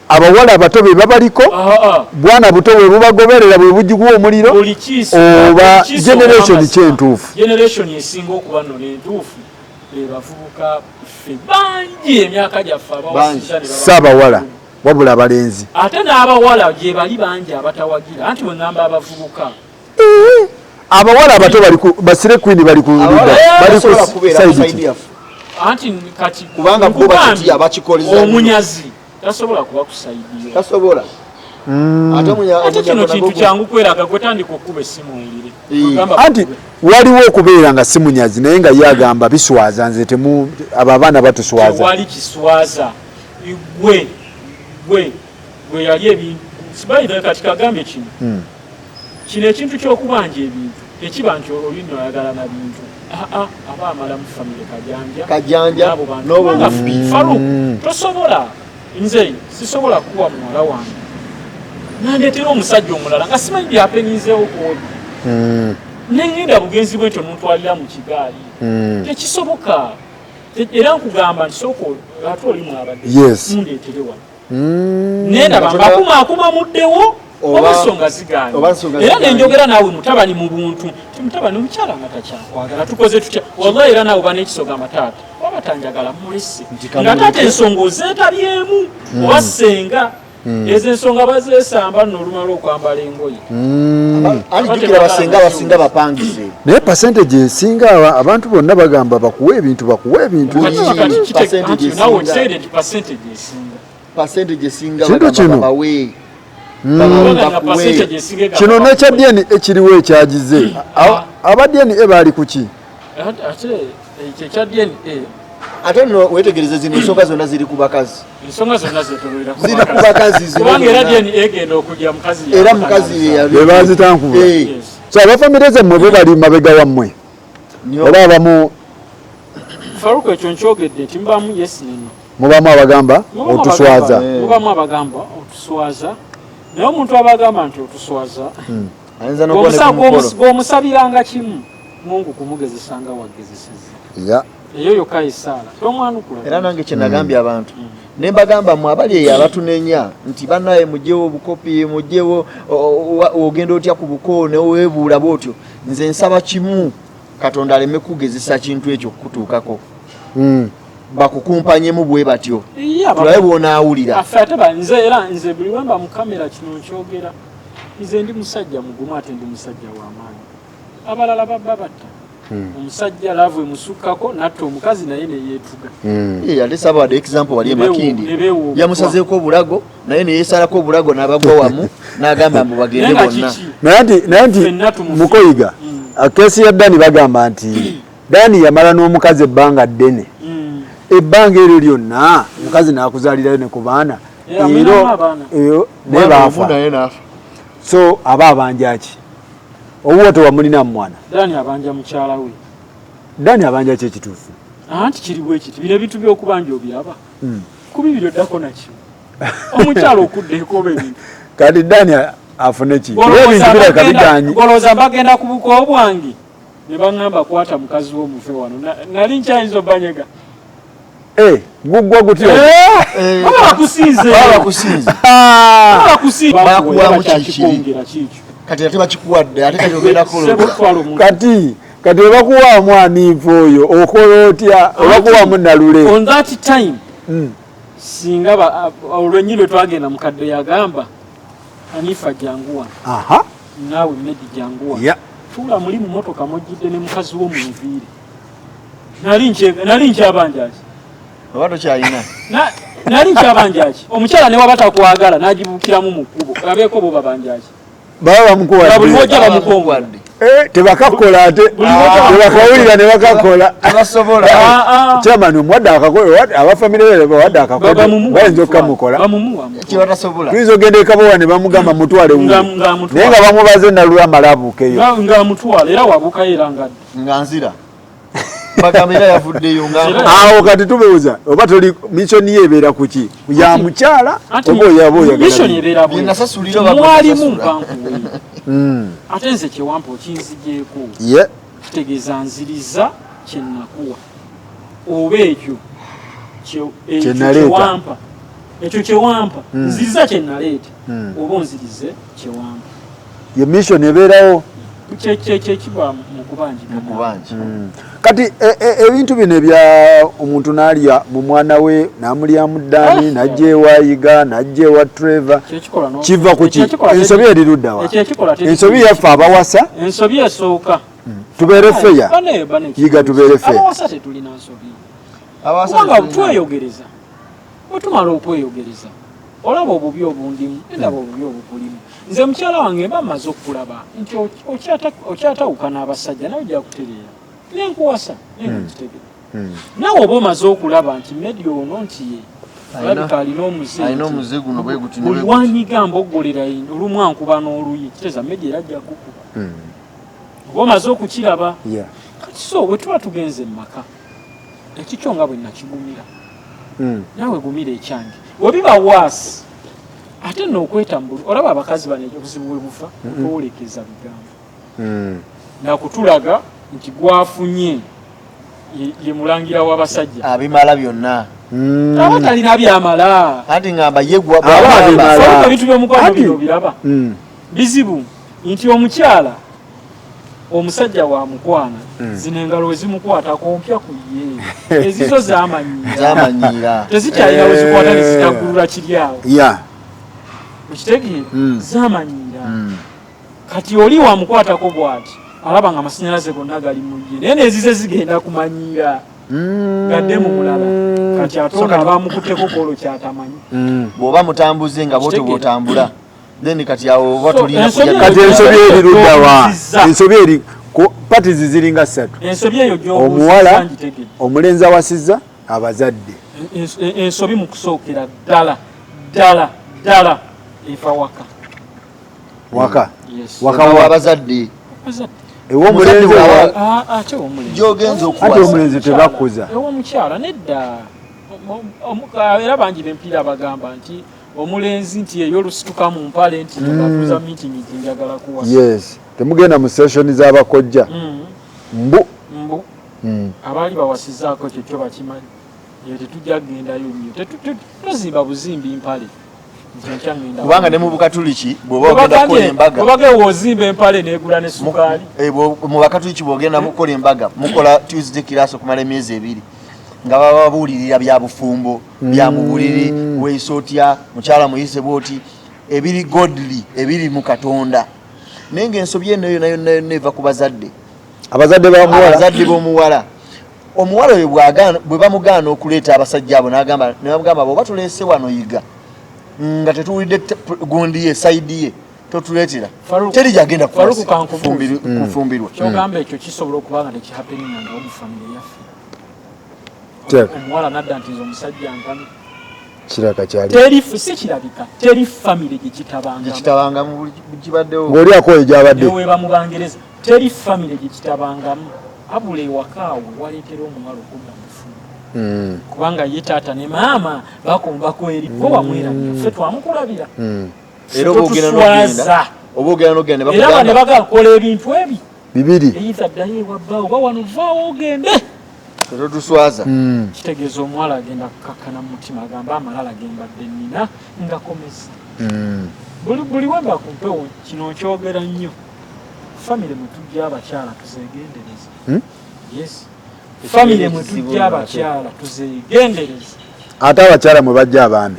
[SPEAKER 2] abawala abato be babaliko,
[SPEAKER 3] Ah, ah.
[SPEAKER 2] bwana buto bwe bubagoberera, bwe bugiguwa omuliro,
[SPEAKER 3] Buli kiisi
[SPEAKER 2] oba
[SPEAKER 3] buli kiisi
[SPEAKER 2] generation
[SPEAKER 3] ow'amazima.
[SPEAKER 2] kyentuufu?
[SPEAKER 3] Generation esinga okuba nno n'entuufu be bavubuka. Ffe bangi emyaka gyaffe abawasizza ne baba-
[SPEAKER 2] Si abawala wabula abalenzi.
[SPEAKER 3] Ate n'abawala gye bali bangi abatawagira, anti bwe ŋŋamba abavubuka.
[SPEAKER 2] Abawala abato bali ku basire queen, bali ku
[SPEAKER 1] Abawala
[SPEAKER 2] ludda, bali
[SPEAKER 1] basobola
[SPEAKER 2] ku
[SPEAKER 1] kubeera ku
[SPEAKER 2] side
[SPEAKER 1] side
[SPEAKER 2] ki?
[SPEAKER 1] yaffe.
[SPEAKER 3] Anti kati
[SPEAKER 1] Kubanga bo
[SPEAKER 3] nkugambye,
[SPEAKER 1] bakitya, bakikoleza nnyo.
[SPEAKER 3] Omunyazi tasobola kuba ku side yo.
[SPEAKER 1] Tasobola. Ate
[SPEAKER 3] Ate kino
[SPEAKER 1] omunyago
[SPEAKER 3] kintu
[SPEAKER 1] nagwo
[SPEAKER 3] kyangu kweraga. Gwe tandika okuba essimu owulire. Ogamba
[SPEAKER 2] Anti
[SPEAKER 3] bakube.
[SPEAKER 2] Waliwo okubeera nga si munyazi naye nga ye agamba biswaza, nze temu, abo abaana batuswaza.
[SPEAKER 3] Tewali kiswaza. Gwe gwe gwe yali ebintu sibaire. Kati kagambye kino, kino ekintu ky'okubanja ebintu tekiba nti olino ayagala na bintu. Aa, aba amala mu famire kajanja.
[SPEAKER 1] Kajanja,
[SPEAKER 3] n'abo bantu.
[SPEAKER 1] N'obwo
[SPEAKER 3] Kubanga
[SPEAKER 1] bubbi.
[SPEAKER 3] Faruk, tosobola, nze sisobola kuwa muwala wange nandetera omusajja omulala nga simanyi byapenizeewo kwoli, neŋŋenda bugenzi bwentyo nuntwalira mu kigaali. Tekisoboka. Era nkugamba nti sooka ate oli mwabadde mundeetere wano, nendaba mbakumaakuma muddewo oba ensonga zigaanye.
[SPEAKER 1] Oba ensonga
[SPEAKER 3] Era
[SPEAKER 1] zigaanye.
[SPEAKER 3] Nenjogera naawe mutabani mu buntu ti mutabani, omukyala nga takyakwagala, tukoze tutya? Wallahi, era naawe oba n'ekisoga, taata waba tanjagala mulese.
[SPEAKER 1] Nti
[SPEAKER 3] Nga
[SPEAKER 1] kamuleke.
[SPEAKER 3] taata ensonga ozeetabyemu oba ssenga, ezo ensonga bazeesamba nno olumala okwambala engoye.
[SPEAKER 1] Anti jjukira basenga abasinga bapangise.
[SPEAKER 2] Naye percentage esinga abantu bonna bagamba bakuwa ebintu, bakuwa ebintu.
[SPEAKER 3] Kati kati
[SPEAKER 1] Percentage
[SPEAKER 3] anti naawe
[SPEAKER 1] esinga.
[SPEAKER 3] okitegeere nti percentage esinga.
[SPEAKER 1] Percentage esinga
[SPEAKER 2] Kintu
[SPEAKER 1] bagamba
[SPEAKER 2] kino.
[SPEAKER 1] babawe.
[SPEAKER 3] Kubanga nga
[SPEAKER 1] Bakuwe.
[SPEAKER 3] percentage esinga egamba
[SPEAKER 2] Kino nekya
[SPEAKER 3] bakuwe.
[SPEAKER 2] DNA ekiriwo ekyagize. Aba DNA baali kuki?
[SPEAKER 3] Ate ekyo ekya DNA.
[SPEAKER 1] Ate nno wetegereze, zino ensonga zonna ziri ku bakazi.
[SPEAKER 3] Ensonga zonna zetololera ku
[SPEAKER 1] Ziri ku
[SPEAKER 3] bakazi.
[SPEAKER 1] bakazi zino
[SPEAKER 3] Kubanga era
[SPEAKER 1] zonna.
[SPEAKER 3] DNA egenda okujja mukazi
[SPEAKER 1] Era
[SPEAKER 3] yakola
[SPEAKER 1] mukazi
[SPEAKER 3] n'amuzaala.
[SPEAKER 1] ye yali-
[SPEAKER 2] Be bazitankubula.
[SPEAKER 1] Eh,
[SPEAKER 3] Yes.
[SPEAKER 2] So abafamire zammwe bo bali mabega wammwe,
[SPEAKER 1] nnyo.
[SPEAKER 2] oba abamu?
[SPEAKER 3] Faruku, ekyo nkyogedde nti mubamu yes neno.
[SPEAKER 2] Mubamu abagamba
[SPEAKER 3] Mubamu
[SPEAKER 2] otuswaza.
[SPEAKER 3] Mubamu abagamba otuswaza, naye omuntu abagamba nti otuswaza,
[SPEAKER 1] Ayinza n'okuba ne ku mukolo.
[SPEAKER 3] bw'omusabiranga kimu, Mungu kumugezesanga wagezeseza. Eyo yokka esaala tomwanukula.
[SPEAKER 1] Era nange kye nagambye abantu, ne mbagamba, mwe abali eyo abatunenya nti bannaye mugyewo obukopi, mugyewo ogenda otya ku buko neweebuula bwotyo, nze nsaba kimu, Katonda aleme kugezesa kintu ekyo kukutuukako, bakukumpanyemu bwe batyo,
[SPEAKER 3] Iye,
[SPEAKER 1] tulabe bw'onaawulira.
[SPEAKER 3] Affe ate nze era nze buli wemba mu kamera kino nkyogera, nze ndi musajja mugumu ate ndi musajja w'amaanyi. Abalala babba batta omusajja, love emusukkako natta omukazi naye neyeetuga.
[SPEAKER 1] Eh, ate sabawadde example wali emakindi.
[SPEAKER 3] Ne beewuuba.
[SPEAKER 1] Yamusazeeko obulago naye neyesalako obulago n'abagwa wamu n'agamba mbu bagende
[SPEAKER 3] Naye nga
[SPEAKER 1] bonna.
[SPEAKER 3] kiki?
[SPEAKER 2] Naye nti
[SPEAKER 3] Ffenna tumufi.
[SPEAKER 2] mukoyiga case ya Dani, bagamba nti Dani yamala n'omukazi ebbanga ddene. Ebbanga eryo lyonna omukazi n'akuzaalirayo ne ku baana.
[SPEAKER 3] Yeah, mulinamu abaana.
[SPEAKER 2] Eyo naye
[SPEAKER 1] Mwana omu
[SPEAKER 2] baafa.
[SPEAKER 1] naye n'afa.
[SPEAKER 2] So aba abanja ki? Owuwo tewamulina mwana.
[SPEAKER 3] Dani abanja mukyala we.
[SPEAKER 2] Dani abanja ki ekituufu?
[SPEAKER 3] Anti kiri bwe kiti, bino ebintu by'okubanja obyaba ku bibiri oddako nakimu omukyala okudda ekooba ebintu.
[SPEAKER 2] Kati Dani afune ki? Era ebintu birabika biganyi.
[SPEAKER 3] Olowooza mbagenda ku buko bwange ne baŋŋamba kwata mukazi wo muve wano. Nali nkyayinza obbanyega.
[SPEAKER 2] Guggwa gutyo.
[SPEAKER 3] Baba bakusinze.
[SPEAKER 1] Baba bakusinze.
[SPEAKER 3] Baba bakusinze.
[SPEAKER 1] Bakuwamu kikiri.
[SPEAKER 3] Kikongera kikyo.
[SPEAKER 1] Kati ate bakikuwadde ate kati ogenda
[SPEAKER 3] Sebo
[SPEAKER 1] kukola.
[SPEAKER 3] twala omuntu.
[SPEAKER 2] Kati obakuwaamu aniifu oyo okola otya? Obakuwaamu Nalule.
[SPEAKER 3] On that time singa olwenyi lwe twagenda mukadde yagamba Hanifa janguwa.
[SPEAKER 2] Aha.
[SPEAKER 3] Naawe Medi janguwa.
[SPEAKER 2] Yeah.
[SPEAKER 3] Tuula muli mu motoka mujjidde ne mukazi wo munviire. Nali nkyabanjaki.
[SPEAKER 1] Oba tokyalina.
[SPEAKER 3] Nali nkyabanjaki. Omukyala ne waba takwagala n'agibuukiramu mu kkubo. Abeeko bo babanjaki.
[SPEAKER 2] Baba bamukuwadde.
[SPEAKER 3] Buli lw'ojja bamukongola.
[SPEAKER 2] Tebakakola ate. Tebakawulira ne bakakola.
[SPEAKER 1] Tebasobola.
[SPEAKER 2] Chairman omuwadde akakola, aba family be bawadde akakola. Bayinza okukamukola.
[SPEAKER 3] Bamumuwa.
[SPEAKER 1] Kye batasobola.
[SPEAKER 2] Tuyinza ogenda e Kabowa ne bamugamba mutwale wuwo.
[SPEAKER 3] Nga
[SPEAKER 2] Naye nga bamubaze Nalule amale abuukeyo.
[SPEAKER 3] Nga mutwala era wabuukayo era nga
[SPEAKER 1] Nga nzira. Bagamba era yavuddeyo nga
[SPEAKER 2] Awo kati tubuuza oba toli mission ye ebeera ku ki? Ya mukyala oba oyaba oyagala?
[SPEAKER 3] Mission ebeera bwe.
[SPEAKER 1] Bye nasasulira oba
[SPEAKER 3] Mwalimu
[SPEAKER 1] bwe nasasula.
[SPEAKER 3] mpankuwe. Ate nze kye wampa okinzigyeko.
[SPEAKER 2] Ye.
[SPEAKER 3] Kitegeeza nziriza kye nakuwa. Oba ekyo
[SPEAKER 2] Kye naleeta.
[SPEAKER 3] kyewampa. Ekyo kye wampa. Nziriza kye naleeta. Oba onzirize kye wampa.
[SPEAKER 2] Ye mission ebeerawo.
[SPEAKER 3] Kye kiba mu kubanjigana.
[SPEAKER 1] Mu kubanja.
[SPEAKER 2] Kati ebintu bino ebya omuntu n'alya mu mwana we n'amulyamu ddaani n'ajja ewa Yiga n'ajja ewa Trevor
[SPEAKER 3] Kyekikolwa no-
[SPEAKER 2] kiva ku ki?
[SPEAKER 3] Ekyekikolwa
[SPEAKER 2] Ensobi eri ludda wa?
[SPEAKER 3] Ekyo ekikola teri-
[SPEAKER 2] Ensobi yaffe abawasa
[SPEAKER 3] Ensobi esooka.
[SPEAKER 2] tubeere fair.
[SPEAKER 3] Bane, bane,
[SPEAKER 2] Yiga tubeere fair.
[SPEAKER 3] Abawasa tetulina nsobi.
[SPEAKER 1] Abawasa
[SPEAKER 3] Kubanga
[SPEAKER 1] tetulina.
[SPEAKER 3] tweyogereza. Bwe tumala okweyogereza olaba obubi obundimu ndaba obubi obukulimu. Nze mukyala wange mba mmaze okukulaba nti okyatawukana abasajja nawe ojja kutereera. Nenkuwasa naye nkitegedde. Naawe oba omaze okulaba nti Medi ono nti ye alabika alina omuze
[SPEAKER 1] Alina
[SPEAKER 3] nti
[SPEAKER 1] omuze guno bwe guti ne
[SPEAKER 3] buli
[SPEAKER 1] bwe guti.
[SPEAKER 3] wanyiga mboggolera olumu ankuba n'oluyi kitegeeza Medi era ajja kukuba. Oba omaze okukiraba.
[SPEAKER 2] Yeah.
[SPEAKER 3] Kati so bwe tuba tugenze mu maka ekikyo nga bwe nakigumira naawe gumira ekyange. Bwe biba waasi ate nno okwetambula olaba abakazi bano obuzibu bwe buva twolekeza bigambo nakutulaga nti gwafunye ye mulangira w'abasajja.
[SPEAKER 1] Abimala byonna.
[SPEAKER 3] Aba talina byamala.
[SPEAKER 1] Anti ngamba ye gwa
[SPEAKER 2] Aba
[SPEAKER 1] bw'agamba.
[SPEAKER 2] abimala.
[SPEAKER 3] Faruku ebintu by'omukwano
[SPEAKER 2] Anti-
[SPEAKER 3] bino biraba bizibu nti omukyala omusajja wa mukwana zino engalo we zimukwatako mpya ku ye ezizo zamanyiira
[SPEAKER 1] Zamanyiira.
[SPEAKER 3] tezikyalina we zikwata ne zitagulula kiri awo.
[SPEAKER 2] Yeah.
[SPEAKER 3] Okitegeera? Zamanyiira. Kati oli wamukwatako bw'ati alaba nga amasannyalaze gonna gali mu ye naye n'ezize zigenda kumanyiira gadde mu mulala. Kati ate ono abamukutteko kwolwo kyatamanyi.
[SPEAKER 1] Bw'oba mutambuze nga bw'otyo
[SPEAKER 3] Okitegeera?
[SPEAKER 1] bw'otambula then kati awo oba
[SPEAKER 3] So,
[SPEAKER 1] tolina
[SPEAKER 3] ensobi
[SPEAKER 1] kujja-
[SPEAKER 2] Kati ensobi eri ludda wa?
[SPEAKER 3] Gy'obuuzizza.
[SPEAKER 2] Ensobi eri ku parties ziringa ssatu.
[SPEAKER 3] Ensobi eyo gy'obuuzizza
[SPEAKER 2] Omuwala
[SPEAKER 3] ngitegedde.
[SPEAKER 2] omulenzi awasizza abazadde.
[SPEAKER 3] Ensobi mu kusookera ddala ddala ddala eva waka.
[SPEAKER 2] Waka.
[SPEAKER 3] Yes.
[SPEAKER 2] Waka
[SPEAKER 1] Ewa
[SPEAKER 2] wa?
[SPEAKER 1] abazadde.
[SPEAKER 3] Abazadde.
[SPEAKER 2] Ew'omulenzi
[SPEAKER 1] Omuzadde
[SPEAKER 2] wa-
[SPEAKER 1] bw'aba-
[SPEAKER 3] Ate ow'omulenzi.
[SPEAKER 1] Gy'ogenza
[SPEAKER 2] Ate
[SPEAKER 1] okuwasa.
[SPEAKER 2] omulenzi tebakuza.
[SPEAKER 3] Ew'omukyala nedda. Era bangi b'empiira bagamba nti omulenzi nti eyo olusituka mu mpale nti batuuza meeting nti njagala kuwasa.
[SPEAKER 2] Yes. Temugenda mu session z'abakojja. Mbu.
[SPEAKER 3] Mbu. Abaali bawasizzaako ekyo kyo bakimanyi. Eyo tetujja kugendayo nnyo. Tozimba buzimbi mpale. Nti enkya ngenda
[SPEAKER 1] Kubanga ne mu Bukatuliki bw'oba ogenda kukola embaga.
[SPEAKER 3] Bw'obagambye w'ozimba empale n'egula ne sukaali.
[SPEAKER 1] Mu Bakatuliki bw'ogenda mukola embaga mukola Tuesday class okumala emyezi ebiri nga baba babuulirira bya bufumbo bya mu buliri weeyisa otya mukyala muyise bw'oti ebiri godly ebiri mu Katonda. Naye ng'ensobi eno yonna yonna yonna eva ku bazadde.
[SPEAKER 2] Abazadde b'omuwala.
[SPEAKER 1] Abazadde b'omuwala. Omuwala oyo bwe bamugaana okuleeta abasajja abo n'agamba ne bamugamba bw'oba tuleese wano Yiga nga tetuwulidde gundi ye side ye totuleetera. Teri gy'agenda
[SPEAKER 3] Faruku kankubuuze.
[SPEAKER 1] kufumbirwa.
[SPEAKER 3] Ky'ogamba ekyo kisobola okuba nga tekihappeninga nga mu family yaffe.
[SPEAKER 2] Kirabika.
[SPEAKER 3] Omuwala n'adda nti nze omusajja nkami.
[SPEAKER 2] Kirabika kyali.
[SPEAKER 3] Teri si kirabika, teri family gye kitabangamu.
[SPEAKER 1] Gye kitabangamu buli kibaddewo.
[SPEAKER 2] Ng'oli akooye gy'abadde.
[SPEAKER 3] Ne weeba mu Bangereza, teri family gye kitabangamu. Abula ewaka awo waleetera omuwala okudda mu bufumbo. Kubanga ye taata ne maama bakombako eri. Gwe wamwerabira, ffe twamukulabira.
[SPEAKER 1] Era oba ogenda n'ogenda, oba ogenda n'ogenda ne
[SPEAKER 3] Era bano
[SPEAKER 1] bakugamba.
[SPEAKER 3] baga kola ebintu ebi.
[SPEAKER 2] Bibiri.
[SPEAKER 3] Eyita ddayo ewa bbaawo, oba wano vaawo ogende.
[SPEAKER 1] Totuswaza.
[SPEAKER 3] Kitegeeza omuwala agenda kukakkana mu mutima, agamba amalala gembadde nnina ngakomeza. Buli wemba ku mpewo kino nkyogera nnyo, famire mwe tujja abakyala tuzeegendereze. Yes, famire mwe tujja abakyala tuzeegendereze.
[SPEAKER 2] Ate abakyala mwe bajja abaami?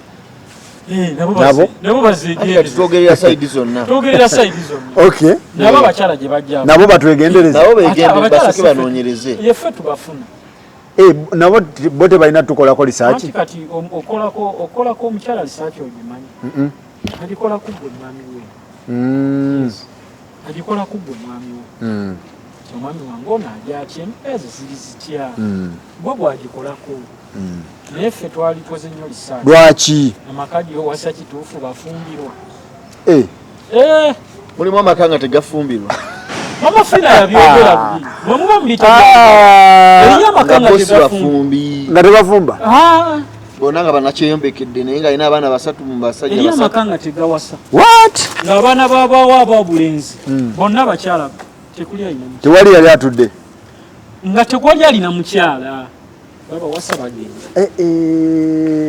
[SPEAKER 3] Nabo nabo bazeegendereze.
[SPEAKER 1] Twogerera side zonna.
[SPEAKER 3] Twogerera side zonna.
[SPEAKER 2] Okay.
[SPEAKER 3] Nabo abakyala gye bajja
[SPEAKER 2] nabo batwegendereze.
[SPEAKER 1] Nabo beegendereze, basooke banoonyereze.
[SPEAKER 3] Yeffe tubafuna.
[SPEAKER 2] Nabo bo tebalina tukolako research.
[SPEAKER 3] Kati okolako omukyala research ogimanyi. Agikola ku gwe mwami we. Agikola ku gwe mwami we. Omwami wange ono ajja atya, embeera ze ziri zitya? Gwe bw'agikolako. Naye ffe twalikoze nnyo research.
[SPEAKER 2] Lwaki?
[SPEAKER 3] Amaka gy'owasa kituufu bafumbirwa.
[SPEAKER 1] Mulimu amaka nga tegafumbirwa.
[SPEAKER 3] Mama Fina yabyogera luli. Mwe muba mubitegeera. Eriyo amaka nga
[SPEAKER 1] tebafumbi.
[SPEAKER 2] Nga tebafumba?
[SPEAKER 1] Bonna nga banakyeyombekedde naye nga alina abaana basatu mu basajja
[SPEAKER 3] Eriyo
[SPEAKER 1] basatu.
[SPEAKER 3] amaka nga tegawasa.
[SPEAKER 2] What?
[SPEAKER 3] Ng'abaana b'abaawo ab'obulenzi bonna bakyala tekuli alina mukyala.
[SPEAKER 2] Tewali yali atudde.
[SPEAKER 3] Nga tekwali alina mukyala. Babawasa bagenda.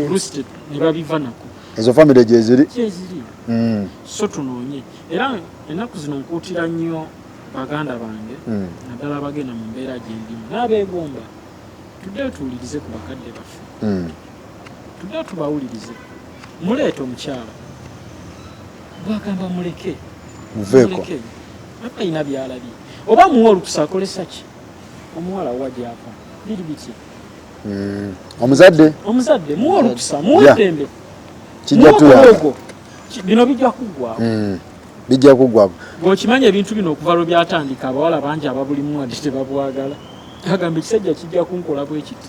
[SPEAKER 3] Oluusi ne babiva nako.
[SPEAKER 2] Ezo famire gye ziri.
[SPEAKER 3] Gye ziri. So tunoonye. Era ennaku zino nkuutira nnyo baganda bange naddala abagenda mu mbeera gye ndimu n'abeegomba, tuddeyo tuwulirize ku bakadde baffe. Tuddeyo tubawulirize. Muleete omukyala bw'agamba muleke,
[SPEAKER 2] Muveeko.
[SPEAKER 3] muleke, aba alina by'alabye. Oba muwe olukusa akolesa ki? Omuwala wa gy'ava biri bitya?
[SPEAKER 2] Omuzadde?
[SPEAKER 3] Omuzadde muwe olukusa, muwe eddembe.
[SPEAKER 2] Kijja tuyamba.
[SPEAKER 3] Bino bijja kuggwaawo.
[SPEAKER 2] Bijja kuggwaawo.
[SPEAKER 3] Bw'okimanya ebintu bino okuva lwe byatandika, abawala bangi ababulimu wadde tebabwagala. Agamba ekisajja kijja kunkola bwe kiti.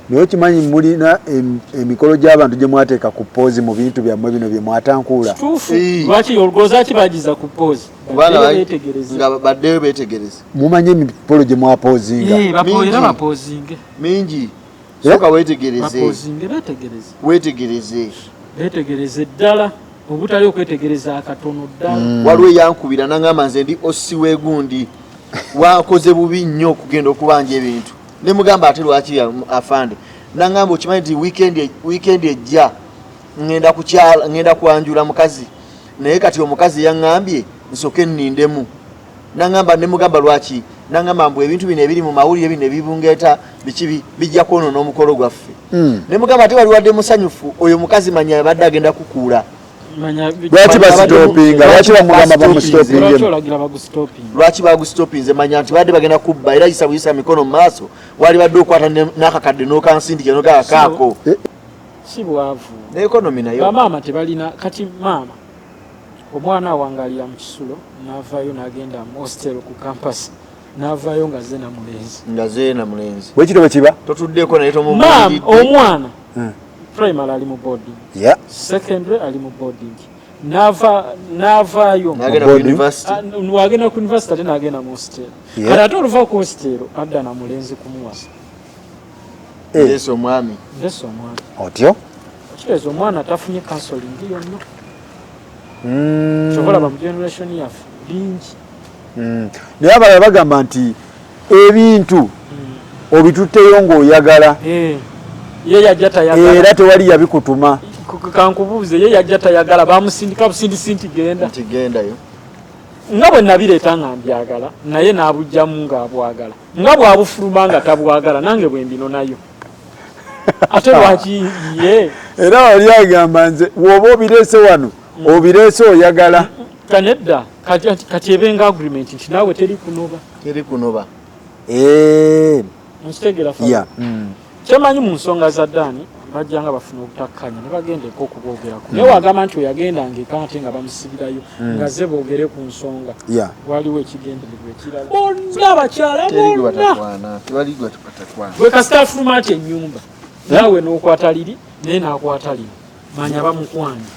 [SPEAKER 2] Naye okimanyi mulina emikolo gy'abantu gye mwateeka ku poozi mu bintu byammwe bino bye mwatankuula.
[SPEAKER 3] Kituufu. Lwaki olowooza ki bagiza ku poozi? Baddeyo beetegereze.
[SPEAKER 1] Nga baddeyo beetegereze.
[SPEAKER 2] Mumanyi emikolo gye mwapoozinga.
[SPEAKER 3] Era bapoozinge.
[SPEAKER 1] Mingi. Sooka weetegereze.
[SPEAKER 3] Bapoozinge, beetegereze.
[SPEAKER 1] Weetegereze.
[SPEAKER 3] Beetegereze ddala. Obutali okwetegereza akatono ddala.
[SPEAKER 1] Waliwo eyankubira n'angamba nze ndi ossi w'egundi. Wakoze bubi nnyo okugenda okubanja ebintu. Ne mugamba ate lwaki afande. N'angamba okimanyi nti weekend ejja ngenda kukyala, ngenda kwanjula mukazi. Naye kati omukazi yaŋŋambye nsooke nnindemu. N'angamba ne mugamba lwaki? N'angamba mbu ebintu bino ebiri mu mawulire bino ebibungeeta biki bijja kwonoona omukolo gwaffe. Ne mugamba ate wali wadde musanyufu, oyo mukazi manya abadde agenda kukuula.
[SPEAKER 2] Lwaki basitopinga? Lwaki bamugamba bamusitopinge?
[SPEAKER 3] Lwaki olagira bagusitopinge?
[SPEAKER 1] Lwaki bagusitopinze? Manya nti badde bagenda kubba, era yisa buyisa mikono mu maaso, wali badde okwata n'akakadde n'okansindika n'ogaa kaako.
[SPEAKER 3] Si bwavu.
[SPEAKER 1] Ne economy nayo.
[SPEAKER 3] Bamaama tebalina, kati maama omwana awangalira mu kisulo n'avaayo n'agenda mu hostel ku campus, n'avaayo nga ze na mulenzi.
[SPEAKER 1] Nga ze na mulenzi.
[SPEAKER 2] Bwe kityo bwe kiba?
[SPEAKER 1] Totuddeko naye tomubuulidde.
[SPEAKER 3] Maama, omwana primary ali mu boarding. Secondary ali mu boarding. N'avaayo.
[SPEAKER 1] N'agenda ku university.
[SPEAKER 3] Wagenda ku university ate n'agenda mu hostel. Kati ate oluva ku hostel adda na mulenzi kumuwasa.
[SPEAKER 1] Ndeese omwami.
[SPEAKER 3] Ndeese omwami.
[SPEAKER 2] Otyo?
[SPEAKER 3] Okitegeeza omwana tafunye counseling yonna. Kyova olaba mu generation yaffe bingi.
[SPEAKER 2] Naye abalala bagamba nti ebintu obitutteyo ng'oyagala.
[SPEAKER 3] Ye yajja tayagala.
[SPEAKER 2] Era tewali yabikutuma.
[SPEAKER 3] Kankubuuze, ye yajja tayagala, bamusindika busindisi nti genda.
[SPEAKER 1] Nti gendayo.
[SPEAKER 3] Nga bwe nabireeta nga mbyagala, naye n'abugyamu ng'abwagala. Nga bw'abufuluma nga tabwagala, nange bwe mbinonayo. Ate lwaki ye?
[SPEAKER 2] Era wali agamba nze bw'oba obireese wano, obireese oyagala.
[SPEAKER 3] Kanedda, kati ebenga agreement nti naawe teri kunoba.
[SPEAKER 1] Teri kunoba.
[SPEAKER 3] Nkitegeera fa. Kyemanyi mu nsonga za Dani, bajja nga bafuna obutakkanya ne bagenda eka okuboogerako. Naye wagamba nti oyagendanga eka ate nga bamusibirayo, nga ze boogere ku nsonga. Waliwo ekigendererwa ekirala. Bonna abakyala bonna.
[SPEAKER 1] Tewali gwe batakwana.
[SPEAKER 3] Gwe kasita afuluma ati ennyumba, naawe n'okwata liri, naye n'akwata lino. Manya bamukwanye.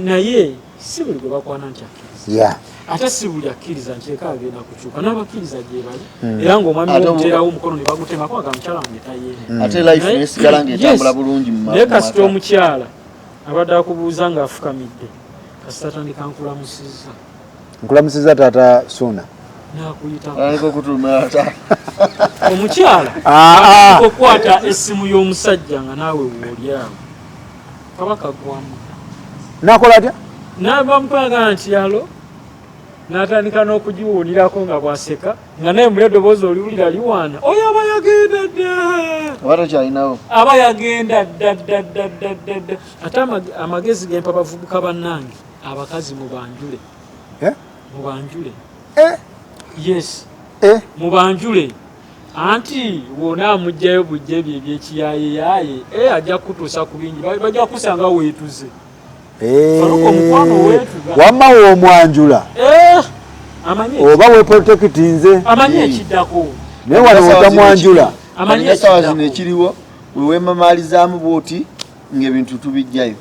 [SPEAKER 3] Naye si buli gwe bakwana nti akkiriza. Ate si buli akkiriza nti eka agenda kukyuka, n'abakkiriza gye bali. Era ng'omwami w'omuteerawo omukono ne bagutemako aga mukyala wange tayeera.
[SPEAKER 1] Ate life n'esigala ng'etambula bulungi mu
[SPEAKER 3] Naye kasita omukyala abadde akubuuza ng'afukamidde, kasita atandika nkulamusizza.
[SPEAKER 2] Nkulamusizza taata Suuna.
[SPEAKER 3] Nakuyitako.
[SPEAKER 1] Atandika okutulumira ata.
[SPEAKER 3] Omukyala
[SPEAKER 2] Ah, ah.
[SPEAKER 3] atandika okukwata essimu y'omusajja nga naawe wooli awo, kaba kagwamu.
[SPEAKER 2] Nakola atya?
[SPEAKER 3] Nabamukwagala nti alo, n'atandika n'okugiwuulirako nga bw'aseka, nga naye muli eddoboozi oliwulira liwaana, oyo aba yagenda dda.
[SPEAKER 1] Oba tokyalinawo.
[SPEAKER 3] Aba yagenda dda dda dda dda dda dda. Ate amagezi gempa bavubuka bannange, abakazi mubanjule.
[SPEAKER 2] Eh?
[SPEAKER 3] Mubanjule.
[SPEAKER 2] Eh?
[SPEAKER 3] Yes.
[SPEAKER 2] Eh?
[SPEAKER 3] Mubanjule, anti wona amugjayo bujja ebyo ebyekiyayeyaye, ajja kutuusa ku bingi. Bajja kusanga weetuze.
[SPEAKER 2] Eh,
[SPEAKER 3] Faruku, omukwano weetuga.
[SPEAKER 2] Wamma w'omwanjula
[SPEAKER 3] Amanyi
[SPEAKER 2] oba weprotectinze.
[SPEAKER 3] Amanyi ekiddako.
[SPEAKER 2] Naye wano wotamwanjula.
[SPEAKER 3] Amanyi
[SPEAKER 1] Alina essaawa zino
[SPEAKER 3] ekiddako.
[SPEAKER 1] ekiriwo wewemamaalizaamu bwoti ng'ebintu tubijjayo.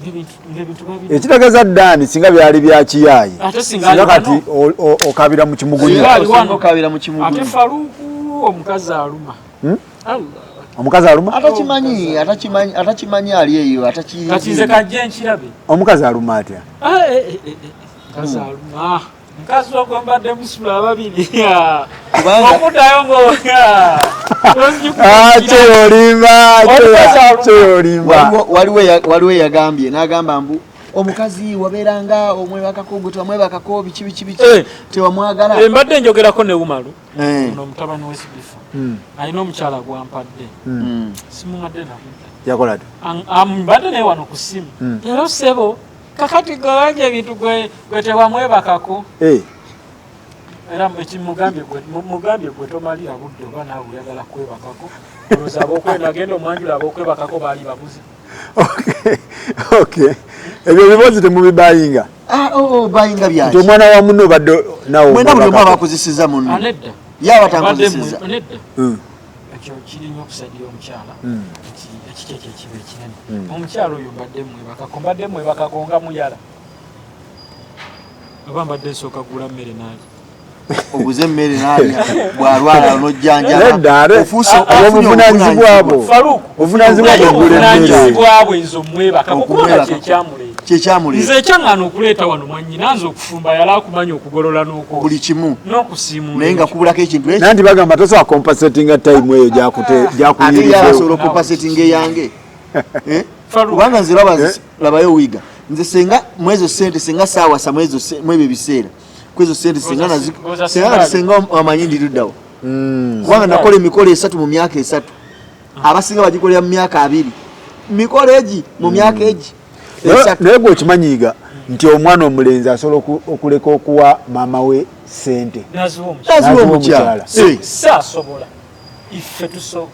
[SPEAKER 3] Ng'ebintu babi.
[SPEAKER 2] Ekitegeeza ddaani singa byali bya kiyaayi,
[SPEAKER 3] Ate singa
[SPEAKER 2] singa
[SPEAKER 3] ali
[SPEAKER 2] kati
[SPEAKER 3] wano.
[SPEAKER 2] okabira mu kimugunyu.
[SPEAKER 3] Singa ali
[SPEAKER 1] Osinga
[SPEAKER 3] wano.
[SPEAKER 1] okabira mu
[SPEAKER 3] Ate
[SPEAKER 1] kimugunyu.
[SPEAKER 3] Faruku, omukazi aluma. Allah.
[SPEAKER 2] Omukazi aluma.
[SPEAKER 1] Atakimanyi, atakimanyi, atakimanyi ali eyo.
[SPEAKER 3] Kati nze
[SPEAKER 1] Atakiyizi.
[SPEAKER 3] kajje nkirabe.
[SPEAKER 2] Omukazi aluma atya?
[SPEAKER 3] Ah, eh. Mukazi aluma, mukazi ogwo mbadde musula ababiri.
[SPEAKER 1] Kubanga
[SPEAKER 3] okuddayo ngo
[SPEAKER 2] Ah, kyeyolimba.
[SPEAKER 3] Omukazi aluma.
[SPEAKER 2] Kyeyolimba.
[SPEAKER 1] Waliwo eyagambye n'agamba mbu omukazi wabeeranga omwebakako, gwe tewamwebakako, biki biki biki, tewamwagala.
[SPEAKER 3] Mbadde njogerako ne Umaru ono, omutabani w'Esibifu, alina omukyala gwampadde. Simuwadde nakudda.
[SPEAKER 2] Yakola atya?
[SPEAKER 3] Mbadde naye wano ku ssimu. Era ssebo, kakati gwewanja ebintu gwe tewamwebakako. Era ekimugambye mugambye gwe tomalira budde, oba naawe oyagala kwebakako, olowooza abokwenda genda omwanjula, abokwebakako baali babuze.
[SPEAKER 2] Okay, ebyo ebibozi temubibayinga?
[SPEAKER 1] Ah, oh, bayinga
[SPEAKER 2] nti
[SPEAKER 1] byaki?
[SPEAKER 2] Omwana wa munno obadde nawe
[SPEAKER 1] Mwena buli omu
[SPEAKER 2] omwebakako.
[SPEAKER 1] aba akozesezza munno.
[SPEAKER 3] Anedda.
[SPEAKER 1] Ye aba tankozesezza.
[SPEAKER 3] Nedda. Ekyo kiri nnyo okusaidia omukyala nti ekiki ekyo ekiba ekinene. Omukyala oyo mbadde mwebakako, mbadde mwebakako nga muyala, oba mbadde nsooka kugula mmere naali.
[SPEAKER 1] Oguze emmere n'alya, bw'alwala n'ojjanjaba.
[SPEAKER 2] Nedda, ate
[SPEAKER 1] Ofuuse
[SPEAKER 2] obuvunanyizibwa bwo.
[SPEAKER 3] Faruku,
[SPEAKER 2] Obuvunaanyizibwa
[SPEAKER 3] naye
[SPEAKER 2] bwo ogula emmere.
[SPEAKER 3] obuvunanyizibwa bwe nze omwebakako kubanga
[SPEAKER 1] Okumwebakako.
[SPEAKER 3] kyekyamuleeta.
[SPEAKER 1] Kyekyamuleeta.
[SPEAKER 3] Nze ekyaŋŋaana okuleeta wano mwannyina nze okufumba, yali akumanya okugolola n'okwoza
[SPEAKER 1] Buli kimu.
[SPEAKER 3] n'okusiimuula.
[SPEAKER 1] Naye nga kubulako ekintu ekyo.
[SPEAKER 2] Nanti bagamba tosobola compensatinga time eyo
[SPEAKER 1] Ate ye
[SPEAKER 2] gyakuyiriddewo.
[SPEAKER 1] asobola okucompensatinga eyange. Eh?
[SPEAKER 3] Faruku.
[SPEAKER 1] Kubanga nze labayo wiga, nze senga mwezo sente, senga saawasa mwezo mwebyo ebiseera kwezo sente, senga
[SPEAKER 3] Ngoza
[SPEAKER 1] senga kati senga amanyi ndi luddawo, kubanga nakola emikolo 3 mu myaka 3. Abasinga bagikolera mu myaka 2, mikolo egi mu myaka egi 3.
[SPEAKER 2] Naye gwe okimanyiiga nti omwana omulenzi asobola okuleka okuwa maama we sente
[SPEAKER 3] Naziwa omukyala.
[SPEAKER 1] Naziwa
[SPEAKER 2] Naziwa
[SPEAKER 1] omukyala.
[SPEAKER 2] omukyala.
[SPEAKER 3] Saasobola ife tuso.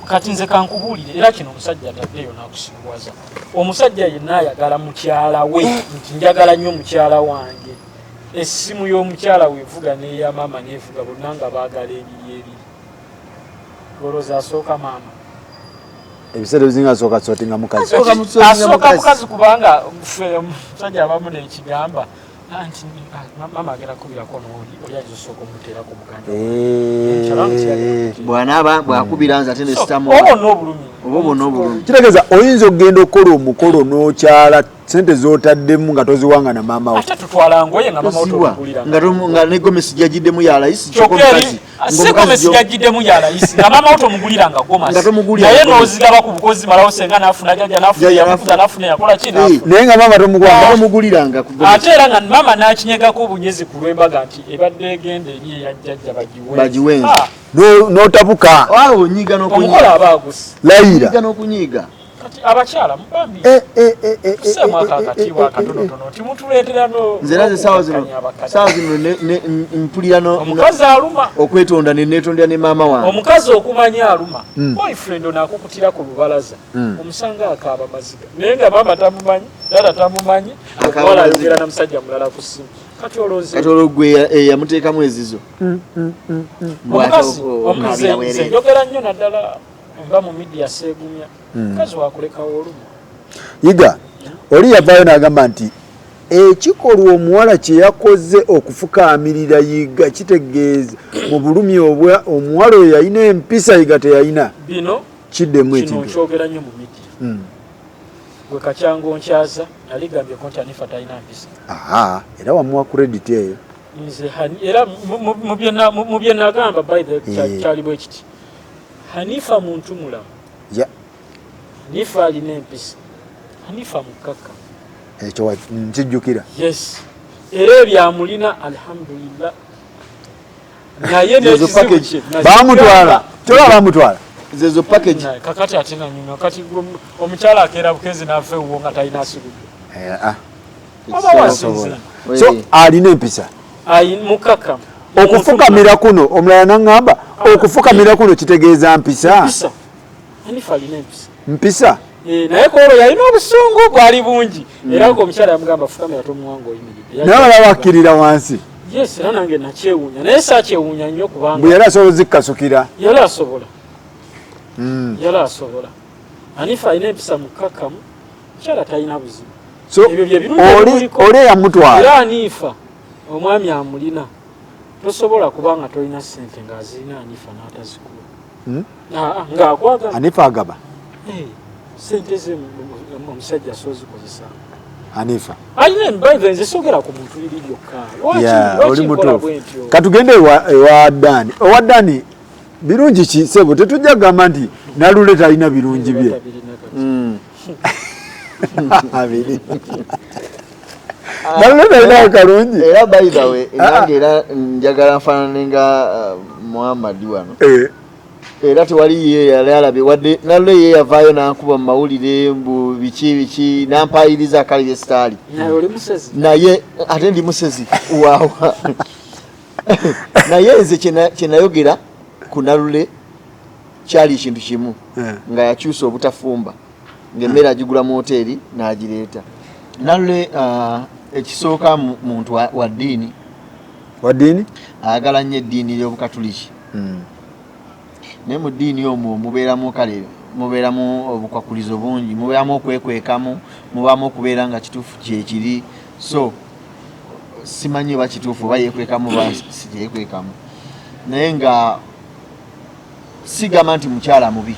[SPEAKER 3] Kati nze kankubuulire, era kino omusajja ataddeyo n'akusibuwaza, omusajja yenna ayagala mukyala we nti njagala nnyo mukyala wange, essimu y'omukyala weevuga n'eya maama neevuga, bonna nga baagala ebiri ebiri, olowooza asooka maama?
[SPEAKER 2] Ebiseera ebisinga asooka sortinga mukazi.
[SPEAKER 1] Asooka musortinga
[SPEAKER 3] Asooka
[SPEAKER 1] mukazi.
[SPEAKER 3] mukazi, kubanga ffe omusajja abamu nekigamba nti ah, maama agenda kubirako nooli oli ayinza osooka omuteerako muganda we.
[SPEAKER 1] Bw'anaaba bw'akubira nze ate nesitamu.
[SPEAKER 3] Oba n'obulumi.
[SPEAKER 1] Oba obona obulumi.
[SPEAKER 2] Kitegeeza oyinza okugenda okukola omukolo n'okyala sente z'otaddemu nga toziwanga na maama wo.
[SPEAKER 3] Ate tutwala ngoye nga mama
[SPEAKER 1] Toziwa.
[SPEAKER 3] otogulira.
[SPEAKER 1] Nga ne gomesi gyagiddemu ya layisi, kyokka
[SPEAKER 3] Kyokka
[SPEAKER 1] omukazi
[SPEAKER 3] eri si gomesi gyagiddemu ya layisi, nga mama wo tomugulira nga gomasi.
[SPEAKER 1] Nga tomugulira
[SPEAKER 3] Naye
[SPEAKER 1] nga gomesi.
[SPEAKER 3] n'ozigaba ku bukozi, malawo senga n'afuna, jajja n'afuna,
[SPEAKER 1] Jjajja
[SPEAKER 3] yamukuza n'afuna, yakola ki n'afuna.
[SPEAKER 2] Naye nga maama
[SPEAKER 1] Nga
[SPEAKER 2] tomugwanga.
[SPEAKER 1] tomuguliranga ku gomesi.
[SPEAKER 3] Ate era nga maama n'akinyegako obunyezi ku lw'embaga nti ebadde egenda eri eya jjajja bagiwenze.
[SPEAKER 1] Bagiwenze.
[SPEAKER 3] Ah,
[SPEAKER 2] N'otabuka.
[SPEAKER 1] Awo onyiiga
[SPEAKER 3] omukola
[SPEAKER 1] n'okunyiiga.
[SPEAKER 3] aba agusi.
[SPEAKER 2] Layira.
[SPEAKER 1] Onyiiga n'okunyiiga.
[SPEAKER 3] Kati abakyala mubambi tuseemu ako akatiibwa akatonotono nti mutuleetera
[SPEAKER 1] Nze era nze saawa zino
[SPEAKER 3] n'okukakkanya abakadde.
[SPEAKER 1] Saawa zino mpulira
[SPEAKER 3] Omukazi aluma.
[SPEAKER 1] Okwetonda ne neetondera ne maama wange.
[SPEAKER 3] Omukazi okumanya aluma, boyfriend ono akukutira ku lubalaza, omusanga akaaba maziga, naye nga maama tamumanyi, dada tamumanyi.
[SPEAKER 1] Akaaba
[SPEAKER 3] Omuwala
[SPEAKER 1] maziga.
[SPEAKER 3] ayogera na musajja mulala ku ssimu. Kati olowooza
[SPEAKER 1] Kati olwo gwe eyamuteekamu ezizo. Bw'ate
[SPEAKER 3] omukazi
[SPEAKER 1] okaabira
[SPEAKER 3] nze
[SPEAKER 1] bwereere.
[SPEAKER 3] njogera nnyo naddala nga mu media seegumya, mukazi wakulekawo olumu.
[SPEAKER 2] Yiga oli yavaayo n'agamba nti ekikolwa omuwala kye yakoze okufukaamirira Yiga kitegeeza mu bulumi obwa omuwala oyo yalina empisa Yiga teyalina.
[SPEAKER 3] Bino
[SPEAKER 2] Kiddemu
[SPEAKER 3] kino
[SPEAKER 2] ekintu.
[SPEAKER 3] nkyogera nnyo mu media. Gwe Kakyango nkyaza nali gambyeko nti Anifa talina mpisa.
[SPEAKER 2] Aha, era wamuwa credit eyo.
[SPEAKER 3] Nze era mu bye nagamba, by the kyali bwe kiti, Hanifa muntu mulamu. Hanifa alina empisa, Hanifa mukaka.
[SPEAKER 2] Ekyo nkijjukira.
[SPEAKER 3] Yes, era ebyamulina, alhamdulillah, naye
[SPEAKER 1] Ezo package.
[SPEAKER 2] Bamutwala, kyola bamutwala.
[SPEAKER 1] Zezo package.
[SPEAKER 3] Kakati ate nanyuma kati omukyala akeera bukezi nafa ewuwo nga talina asigudde.
[SPEAKER 2] Eh, ah.
[SPEAKER 3] Oba wasinzira.
[SPEAKER 2] So alina empisa.
[SPEAKER 3] Mukaka.
[SPEAKER 2] Okufukamira kuno, omulala naŋŋamba okufukamira kuno kitegeeza mpisa.
[SPEAKER 3] Mpisa, Hanifa alina empisa.
[SPEAKER 2] Mpisa.
[SPEAKER 3] Eh, naye kwolwo yalina obusungu bwali bungi, era nga omukyala yamugamba fukamira tomuwanga oyimiridde.
[SPEAKER 2] Naye olaba akkirira wansi.
[SPEAKER 3] Yes, era nange nakyewuunya, naye saakyewuunya nnyo kubanga
[SPEAKER 2] bwe yali asobola ozikkasukira.
[SPEAKER 3] Yali asobola. Yali asobola. Hanifa alina empisa, mukakamu, mukyala talina buzibu.
[SPEAKER 2] So
[SPEAKER 3] Ebyo bye birungi
[SPEAKER 2] oli
[SPEAKER 3] ebimuliko.
[SPEAKER 2] Oli eyamutwala.
[SPEAKER 3] Era Hanifa omwami amulina, tosobola kubanga tolina ssente ng'azirina Hanifa n'atazikuwa. Ah, ah, ng'akwagala.
[SPEAKER 2] Hanifa agaba.
[SPEAKER 3] Eh, ssente ze omusajja sozikozesa.
[SPEAKER 2] Hanifa
[SPEAKER 3] Alina, by the way, nze sogera ku muntu liri lyokka.
[SPEAKER 2] Yeah,
[SPEAKER 3] lwaki
[SPEAKER 2] oli
[SPEAKER 3] nkola
[SPEAKER 2] mutuufu.
[SPEAKER 3] bwe ntyo?
[SPEAKER 2] Katugende ewa Dani. Owa Dani birungi ki, sebo? Tetujja kugamba nti Nalule talina birungi bye.
[SPEAKER 3] Batabirina kati.
[SPEAKER 2] Abiri. Nalule talina kalungi.
[SPEAKER 1] Era by the way, nange era njagala nfaanane nga Muhammad wano. Era tewali ye yali alabye wadde Nalule ye yavaayo n'ankuba mu mawulire mbu biki biki, n'ampayiriza akali bye sitaali.
[SPEAKER 3] Naye oli musezi.
[SPEAKER 1] Naye ate ndi musezi waawa, naye nze kye nayogera ku Nalule kyali ekintu kimu, nga yakyusa obutafumba, ng'emmere agigula mu hoteeri n'agireeta. Nalule, ekisooka, muntu wa ddiini.
[SPEAKER 2] Wa ddiini.
[SPEAKER 1] Ayagala nnyo eddiini y'Obukatuliki. Naye mu ddiini omwo mubeeramu, kale mubeeramu obukwakulizo bungi, mubeeramu okwekwekamu, mubaamu okubeera nga kituufu kyekiri. So simanyi oba kituufu oba yekwekamu oba si gyeyekwekamu, naye nga sigamba nti mukyala mubi,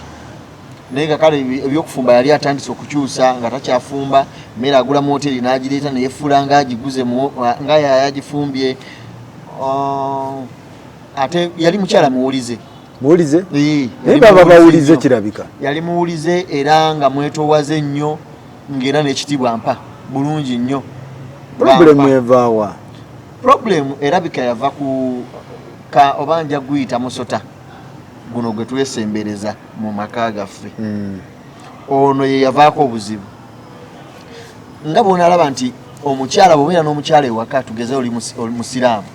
[SPEAKER 1] naye nga kale ebyokufumba yali atandise okukyusa nga takyafumba, mmere agula mu hoteri n'agireeta neyefuula nga agiguze nga yayagifumbye. Ate yali mukyala muwulize.
[SPEAKER 2] Muwulize.
[SPEAKER 1] Ee,
[SPEAKER 2] naye
[SPEAKER 1] yali
[SPEAKER 2] baba
[SPEAKER 1] muwulize
[SPEAKER 2] bawulize
[SPEAKER 1] nnyo.
[SPEAKER 2] Kirabika.
[SPEAKER 1] Yali muwulize era nga mwetowaze nnyo, ng'era n'ekitiibwa mpa bulungi nnyo.
[SPEAKER 2] Problem
[SPEAKER 1] Bampa.
[SPEAKER 2] Evaawa?
[SPEAKER 1] Problem erabika yava ku ka oba nja guyita musota guno gwe twesembereza mu maka gaffe. Ono ye yavaako obuzibu, nga bwonalaba nti omukyala bwobeera n'omukyala ewaka, tugeze oli musiraamu,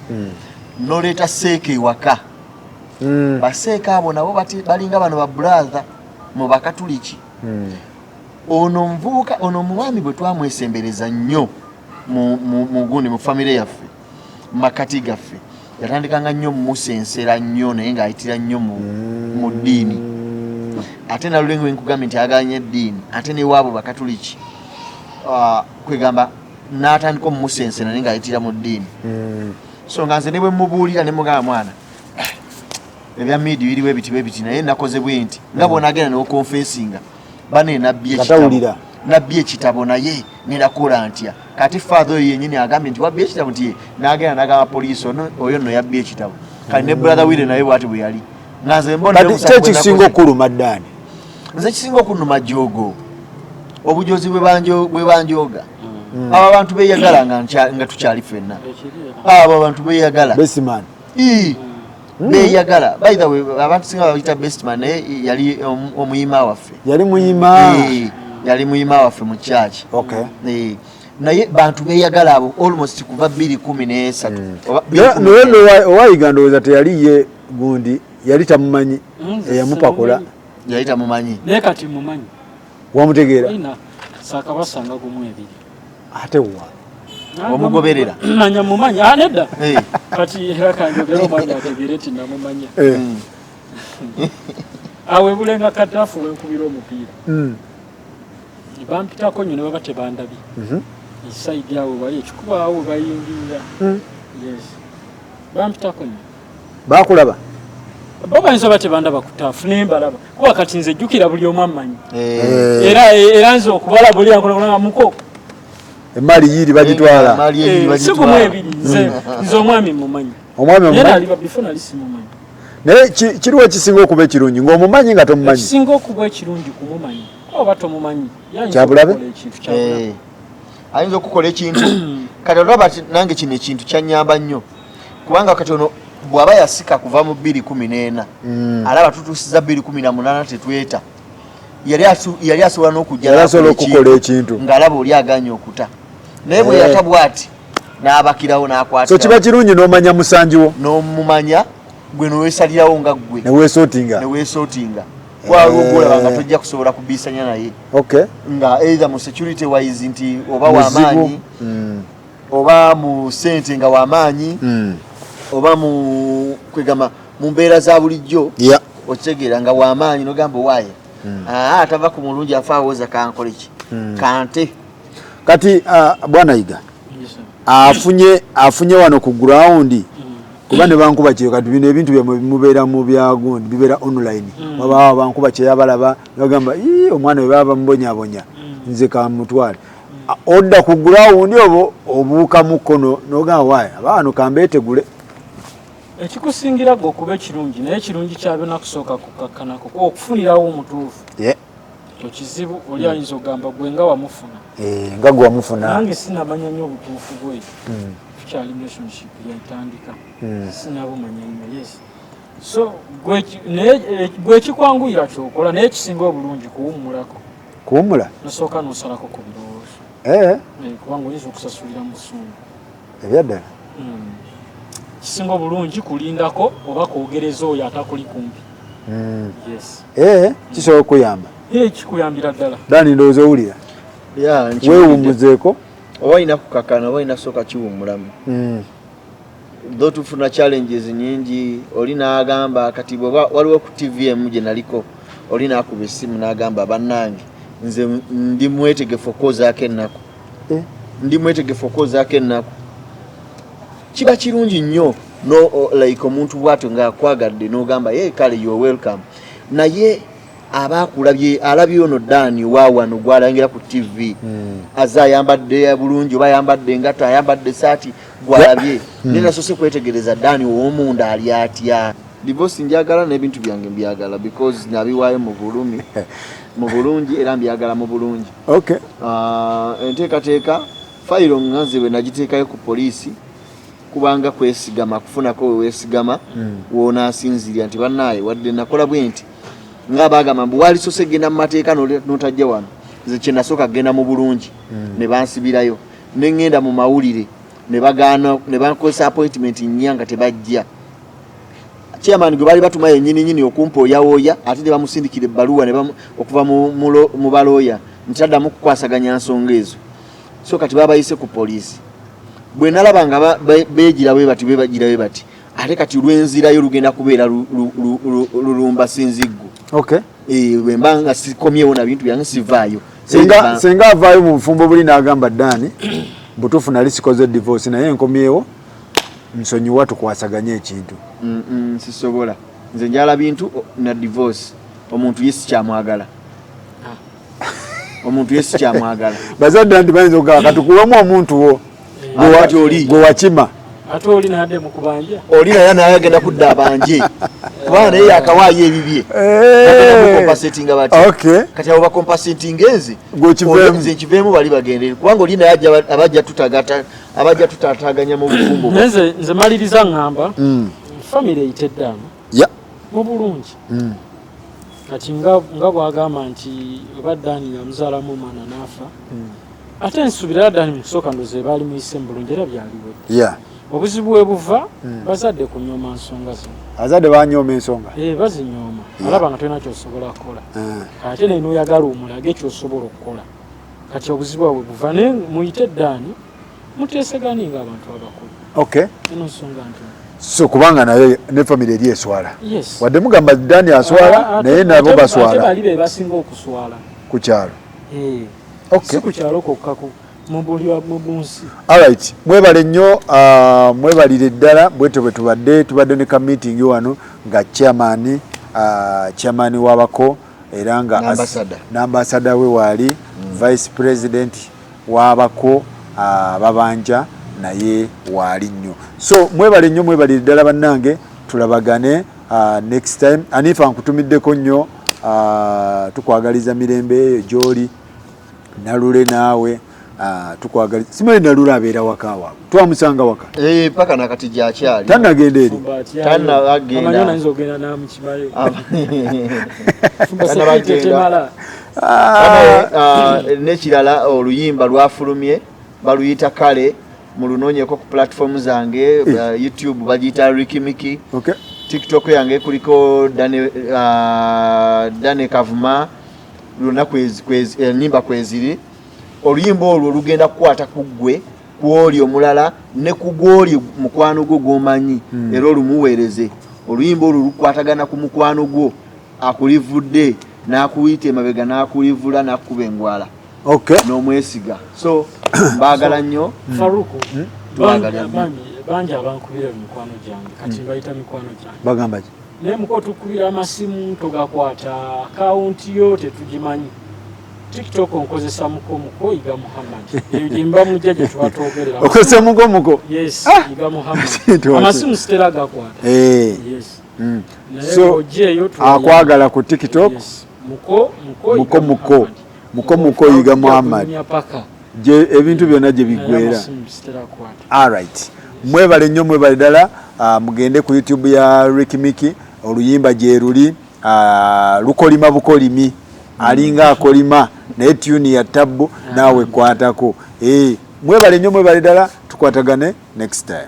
[SPEAKER 1] noleeta seeka ewaka, baseeka abo nabo balinga bano baburatha mu Bakatuliki. Ono omuvubuka, ono omwami bwe twamwesembereza nnyo mu gundi, mu famire yaffe, mu makati gaffe, yatandikanga nnyo musensera nnyo, naye ng'ayitira nnyo mu ddiini. Ate nalulengo nkugambye nti ayagala nnyo eddiini, ate newaabo Bakatuliki. Ah, kwegamba n'atandika omumusensera naye ng'ayitira mu ddiini. So nga nze ne bwe mubuulira ne mugamba, mwana, ebya media biriwo ebiti bwebiti, naye nakoze bwe nti, nga bwonagenda newokonfesinga bane nabbi
[SPEAKER 2] Nga
[SPEAKER 1] ekitabo.
[SPEAKER 2] Tawulira.
[SPEAKER 1] Nabbi ekitabo, naye nerakola ntya? Kati father oyo yenyini agambye nti wabbi ekitabo, nti ye nagenda nagamba poliisi, ono oyo nno yabbi ekitabo. Kati ne brother wire naye bwati bwe yali, nga nze mbona
[SPEAKER 2] Kati
[SPEAKER 1] omusango
[SPEAKER 2] ki
[SPEAKER 1] gwe
[SPEAKER 2] ekisinga
[SPEAKER 1] nakoze.
[SPEAKER 2] okuluma, Ddaani?
[SPEAKER 1] Nze kisinga okunnuma jogo, obujozi bwe banjoga. Abo abantu beyagala nga tukyali ffenna. Abo abantu beyagala.
[SPEAKER 2] Besiman.
[SPEAKER 1] Ii, beyagala. By the way, abantu singa bayita bestman, naye yali omuyima waffe.
[SPEAKER 2] Yali muyima.
[SPEAKER 1] Ee, yali muyima waffe mu church. Ee, naye bantu beyagala abo almost kuva 213 oba
[SPEAKER 2] Naye
[SPEAKER 1] 214.
[SPEAKER 2] Owayiga ndowooza teyali ye gundi, yali tamumanyi
[SPEAKER 3] Nze
[SPEAKER 2] eyamupakula.
[SPEAKER 3] simumanyi.
[SPEAKER 1] Yali tamumanyi.
[SPEAKER 3] Naye kati mumanyi.
[SPEAKER 2] Wamutegeera?
[SPEAKER 3] Ina saakabasanga gumu ebiri.
[SPEAKER 2] Ate wa
[SPEAKER 1] Omugoberera?
[SPEAKER 3] Manya mumanyi, ah, nedda.
[SPEAKER 1] Eh.
[SPEAKER 3] Kati era kanjogera omwami ategeere nti namumanya. Awo ebulenga kadafu wenkubira omupiira, bampitako nnyo ne baba tebandabye. E side awo wali ekikuba awo bayingirira. Yes, bampitako nnyo.
[SPEAKER 2] Bakulaba?
[SPEAKER 3] Bo bayinza ba tebandaba ku taafu, naye mbalaba, kuba kati nze jjukira buli omu ammanyi.
[SPEAKER 1] Eh.
[SPEAKER 3] Era nze okubalaba oli ankolanga muko.
[SPEAKER 2] Emaali yiiri bagitwala.
[SPEAKER 1] Emaali yiiri
[SPEAKER 3] Eh, si
[SPEAKER 1] bagitwala.
[SPEAKER 3] gumu ebiri, nze omwami mumanyi.
[SPEAKER 2] Omwami
[SPEAKER 3] Naye
[SPEAKER 2] omumanyi?
[SPEAKER 3] nali before nali simumanyi.
[SPEAKER 2] Naye kiriwo ekisinga okuba ekirungi ng'omumanyi nga tomumanyi?
[SPEAKER 3] Ekisinga okuba ekirungi kumumanyi, oba tomumanyi, yayinza
[SPEAKER 2] Kyabulabe?
[SPEAKER 3] okukola ekintu kyabulabe.
[SPEAKER 1] Eh, ayinza okukola ekintu. Kati olaba nange kino ekintu kyanyamba nnyo, kubanga kati ono bw'aba yasika kuva mu 2014, alaba tutuusiza 2018 tetweta, yali asobola n'okujja
[SPEAKER 2] Yali asobola
[SPEAKER 1] n'akola
[SPEAKER 2] okukola ekintu.
[SPEAKER 1] Ng'alaba oli aganye okuta, naye bwe yata bw'ati n'abakirawo n'akwatirawo.
[SPEAKER 2] So kiba kirungi n'omanya musangiwo.
[SPEAKER 1] N'omumanya gwe neweesalirawo nga ggwe.
[SPEAKER 2] Neweesootinga.
[SPEAKER 1] Neweesootinga, waliwo gwolaba nga tojja kusobola kubiisanya naye, nga either mu security wise nti oba
[SPEAKER 2] Muzibu.
[SPEAKER 1] wamaanyi, oba mu sente nga wamaanyi, oba mu kwegamba mu mbeera za bulijjo, okitegeera nga wamaanyi, nogamba owaaye, aa atava ku mulungi afa awoza kankole ki, kante.
[SPEAKER 2] Kati bwana Yiga,
[SPEAKER 3] Yes, sir.
[SPEAKER 2] afunye wano ku ground, kuba ne bankuba kyeyo. Kati bino ebintu byammwe mubeera mu byagundi, bibeera online. Wabaawo bankuba kyeyo abalaba bagamba, "Ii, omwana we baba bamubonyabonya, nze kamutwale." Odda ku ground obo obuuka mukono nogamba, "Waayi abaano kambeetegule."
[SPEAKER 3] Ekikusingira gwe okuba ekirungi, naye ekirungi kya byonna kusooka kukakkanako kuba okufunirawo omutuufu. Ekyo kizibu, oli ayinza okugamba gwe nga wamufuna.
[SPEAKER 2] Eh, nga gwe wamufuna.
[SPEAKER 3] Nange sinamanya nnyo obutuufu bwe, tukyali relationship yatandika, sinabumanya nnyo, yes. So naye gwe kikwanguyira kyokola, naye ekisinga obulungi kuwummulako.
[SPEAKER 2] Kuwummula.
[SPEAKER 3] Nosooka nosalako ku birowoozo. Kubanga oyinza okusasulira mu busungu.
[SPEAKER 2] Ebyaddala.
[SPEAKER 3] Kisinga obulungi kulindako oba kwogereza oyo atakuli kumpi. Yes.
[SPEAKER 2] Kisobola okuyamba.
[SPEAKER 3] Ye kikuyambira ddala.
[SPEAKER 2] Dani, ndowooza owulira.
[SPEAKER 1] Ya, nkiwulidde.
[SPEAKER 2] Weewummuzeeko.
[SPEAKER 1] Oba olina kukakana oba olina sooka kiwummulamu. Tho tufuna challenges nyingi, oli n'agamba kati bweba waliwo ku TV emu gye naliko, oli n'akuba essimu n'agamba, "Bannange, nze ndi mwetegefu okwozaako ennaku." "Ndi mwetegefu okwozaako ennaku." Kiba kirungi nnyo no like omuntu bwatyo ng'akwagadde n'ogamba, "Ye kale, you are welcome," naye aba akulabye, alabye ono Dani waawano gwalangira ku TV, aze ayambadde bulungi oba ayambadde engato, ayambadde saati, gwalabye, naye nasoose kwetegereza Dani ow'omunda ali atya. Divorce njagala n'ebintu byange mbyagala, because nabiwaayo mu bulumi, mu bulungi, era mbyagala mu bulungi. Enteekateeka fayiro nga nze bwe nagiteekayo ku poliisi, kubanga kwesigama kufunako we weesigama, wonaasinzirira nti bannaaye wadde nakola bwe nti, nga bagamba mbu walisose genda mu mateeka n'otajja wano. Nze kye nasooka kgenda mu bulungi, ne bansibirayo, ne ŋŋenda mu mawulire ne bagaana, ne bankozesa appointment nnya nga tebajja. Chairman gwe baali batuma yennyini nyini okumpooyawooya, ate ne bamusindikira ebbaluwa ne okuva mu balooya nti taddamu kukwasaganya nsonga ezo. So kati babayise ku poliisi. Bwe nalaba nga beegira bwe bati, bebagira bwe bati, ate kati lwenzirayo lugenda kubeera lulumba sinziggu. Eh, bwe mba nga sikomyewo na bintu byange, sivaayo.
[SPEAKER 2] Senga avaayo mu bufumbo buli n'agamba, "Dani, butuufu nali sikoze divorce, naye nkomyewo, nsonyiwa, tukwasaganye ekintu."
[SPEAKER 1] Sisobola. Nze njala bintu na divorce omuntu ye sikyamwagala, omuntu ye sikyamwagala.
[SPEAKER 2] Bazadde nti bayinza okugamba, "Katukuwemu omuntu wo
[SPEAKER 1] Kati oli
[SPEAKER 2] gwe wakima."
[SPEAKER 3] Ate oli nadde mu kubanja.
[SPEAKER 1] Oli naye agenda kudda abanje, kubanga naye yakawaayo ebibye. Bagenda kucompensatinga bati. Kati abo bacompensatinga enze.
[SPEAKER 2] Gwe okiveemu.
[SPEAKER 1] Nze nkiveemu, bali bagendere, kubanga oli naye abajja tutagata, abajja tutataganya mu bufumbo.
[SPEAKER 3] Naye nze maliriza ŋŋamba, famire eyite eddaano mu bulungi. Kati nga bwagamba nti oba Dani yamuzaalamu omwana n'afa, ate nsuubira era Dani mu kusooka ndoze baali muyise mu bulungi era byaliwedde. Obuzibu we buva, bazadde kunyooma nsonga zino.
[SPEAKER 2] Azadde banyooma ensonga.
[SPEAKER 3] Eh, bazinyooma, alaba nga tolina kyosobola kukola, ate naye noyagala omulage kyosobola okukola. Kati obuzibu abwe buva, naye muyite Ddaani, muteesegane ng'abantu abakulu. Eno nsonga nti
[SPEAKER 2] So kubanga naye ne famire eri eswala.
[SPEAKER 3] Yes.
[SPEAKER 2] Wadde mugamba Dani aswala, naye nabo
[SPEAKER 3] ate
[SPEAKER 2] baswala.
[SPEAKER 3] Bali be basinga okuswala.
[SPEAKER 2] Ku kyalo.
[SPEAKER 3] Eh. Si ku kyalo kokka, mu buli mu nsi.
[SPEAKER 2] Alright, mwebale nnyo, mwebalire ddala. Bwetyo bwe tubadde ne ka meeting wano nga chairman w'abako era nga
[SPEAKER 1] N'ambassador.
[SPEAKER 2] N'ambassador we waali, vice president w'abako. Babanja naye waali nnyo. So mwebale nnyo, mwebalire ddala bannange, tulabagane next time. Anifa, nkutumiddeko nnyo, tukwagaliza mirembe eyo gy'oli. Nalule naawe, tukwagaliza. Simanyi Nalule abeera waka waabwe, twamusanga waka.
[SPEAKER 1] Eh, paka nakati gyakyali.
[SPEAKER 2] Tannagenda eri.
[SPEAKER 1] Tannabagenda.
[SPEAKER 3] Amanyi onayinza ogenda namukimayo.
[SPEAKER 1] Tannabagenda.
[SPEAKER 3] Security temala.
[SPEAKER 1] Ah, n'ekirala, oluyimba lwafulumye, baluyita Kale, mulunoonyeko ku platform zange. YouTube bagiyita Ricky Micky. TikTok yange kuliko Dane Kavuma. Lwonna enyimba kweziri. Oluyimba olwo lugenda kukwata ku ggwe, kwoli omulala ne ku gwoli mukwano gwo gw'omanyi, era olumuweereze. Oluyimba olwo lukwatagana ku mukwano gwo akulivudde n'akuyita emabega n'akulivula n'akukuba engwala n'omwesiga. So mbaagala nnyo.
[SPEAKER 3] Faruku,
[SPEAKER 1] Twagala nnyo.
[SPEAKER 3] bangi abankubira mikwano gyange, kati mbayita mikwano gyange.
[SPEAKER 2] Bagamba ki?
[SPEAKER 3] Naye muko tukubira amasimu togakwata, akawunti yo tetugimanyi. TikTok onkozesa muko muko Yiga Muhammad, eyo gyemba mujja gye tuba twogerera.
[SPEAKER 2] Okozesa muko muko?
[SPEAKER 3] Yes, Yiga Muhammad.
[SPEAKER 2] Kintu
[SPEAKER 3] Amasimu sitera gakwata. Yes. Naye
[SPEAKER 2] So,
[SPEAKER 3] ojja eyo.
[SPEAKER 2] Akwagala ku TikTok.
[SPEAKER 3] Yes. Muko muko.
[SPEAKER 2] Muko
[SPEAKER 3] Yiga
[SPEAKER 2] muko.
[SPEAKER 3] Muhammad.
[SPEAKER 2] Muko muko Yiga Muhammad.
[SPEAKER 3] Kunyumya paka.
[SPEAKER 2] Gye ebintu byonna gye
[SPEAKER 3] Naye
[SPEAKER 2] biggwera.
[SPEAKER 3] amasimu sitera kukwata.
[SPEAKER 2] Alright, mwebale nnyo, mwebale ddala. Mugende ku YouTube ya Ricky Micky, oluyimba gye luli. Lukolima bukolimi, alinga akolima, naye tune ya tabbu, naawe kwatako. Mwebale nnyo, mwebale ddala, tukwatagane next time.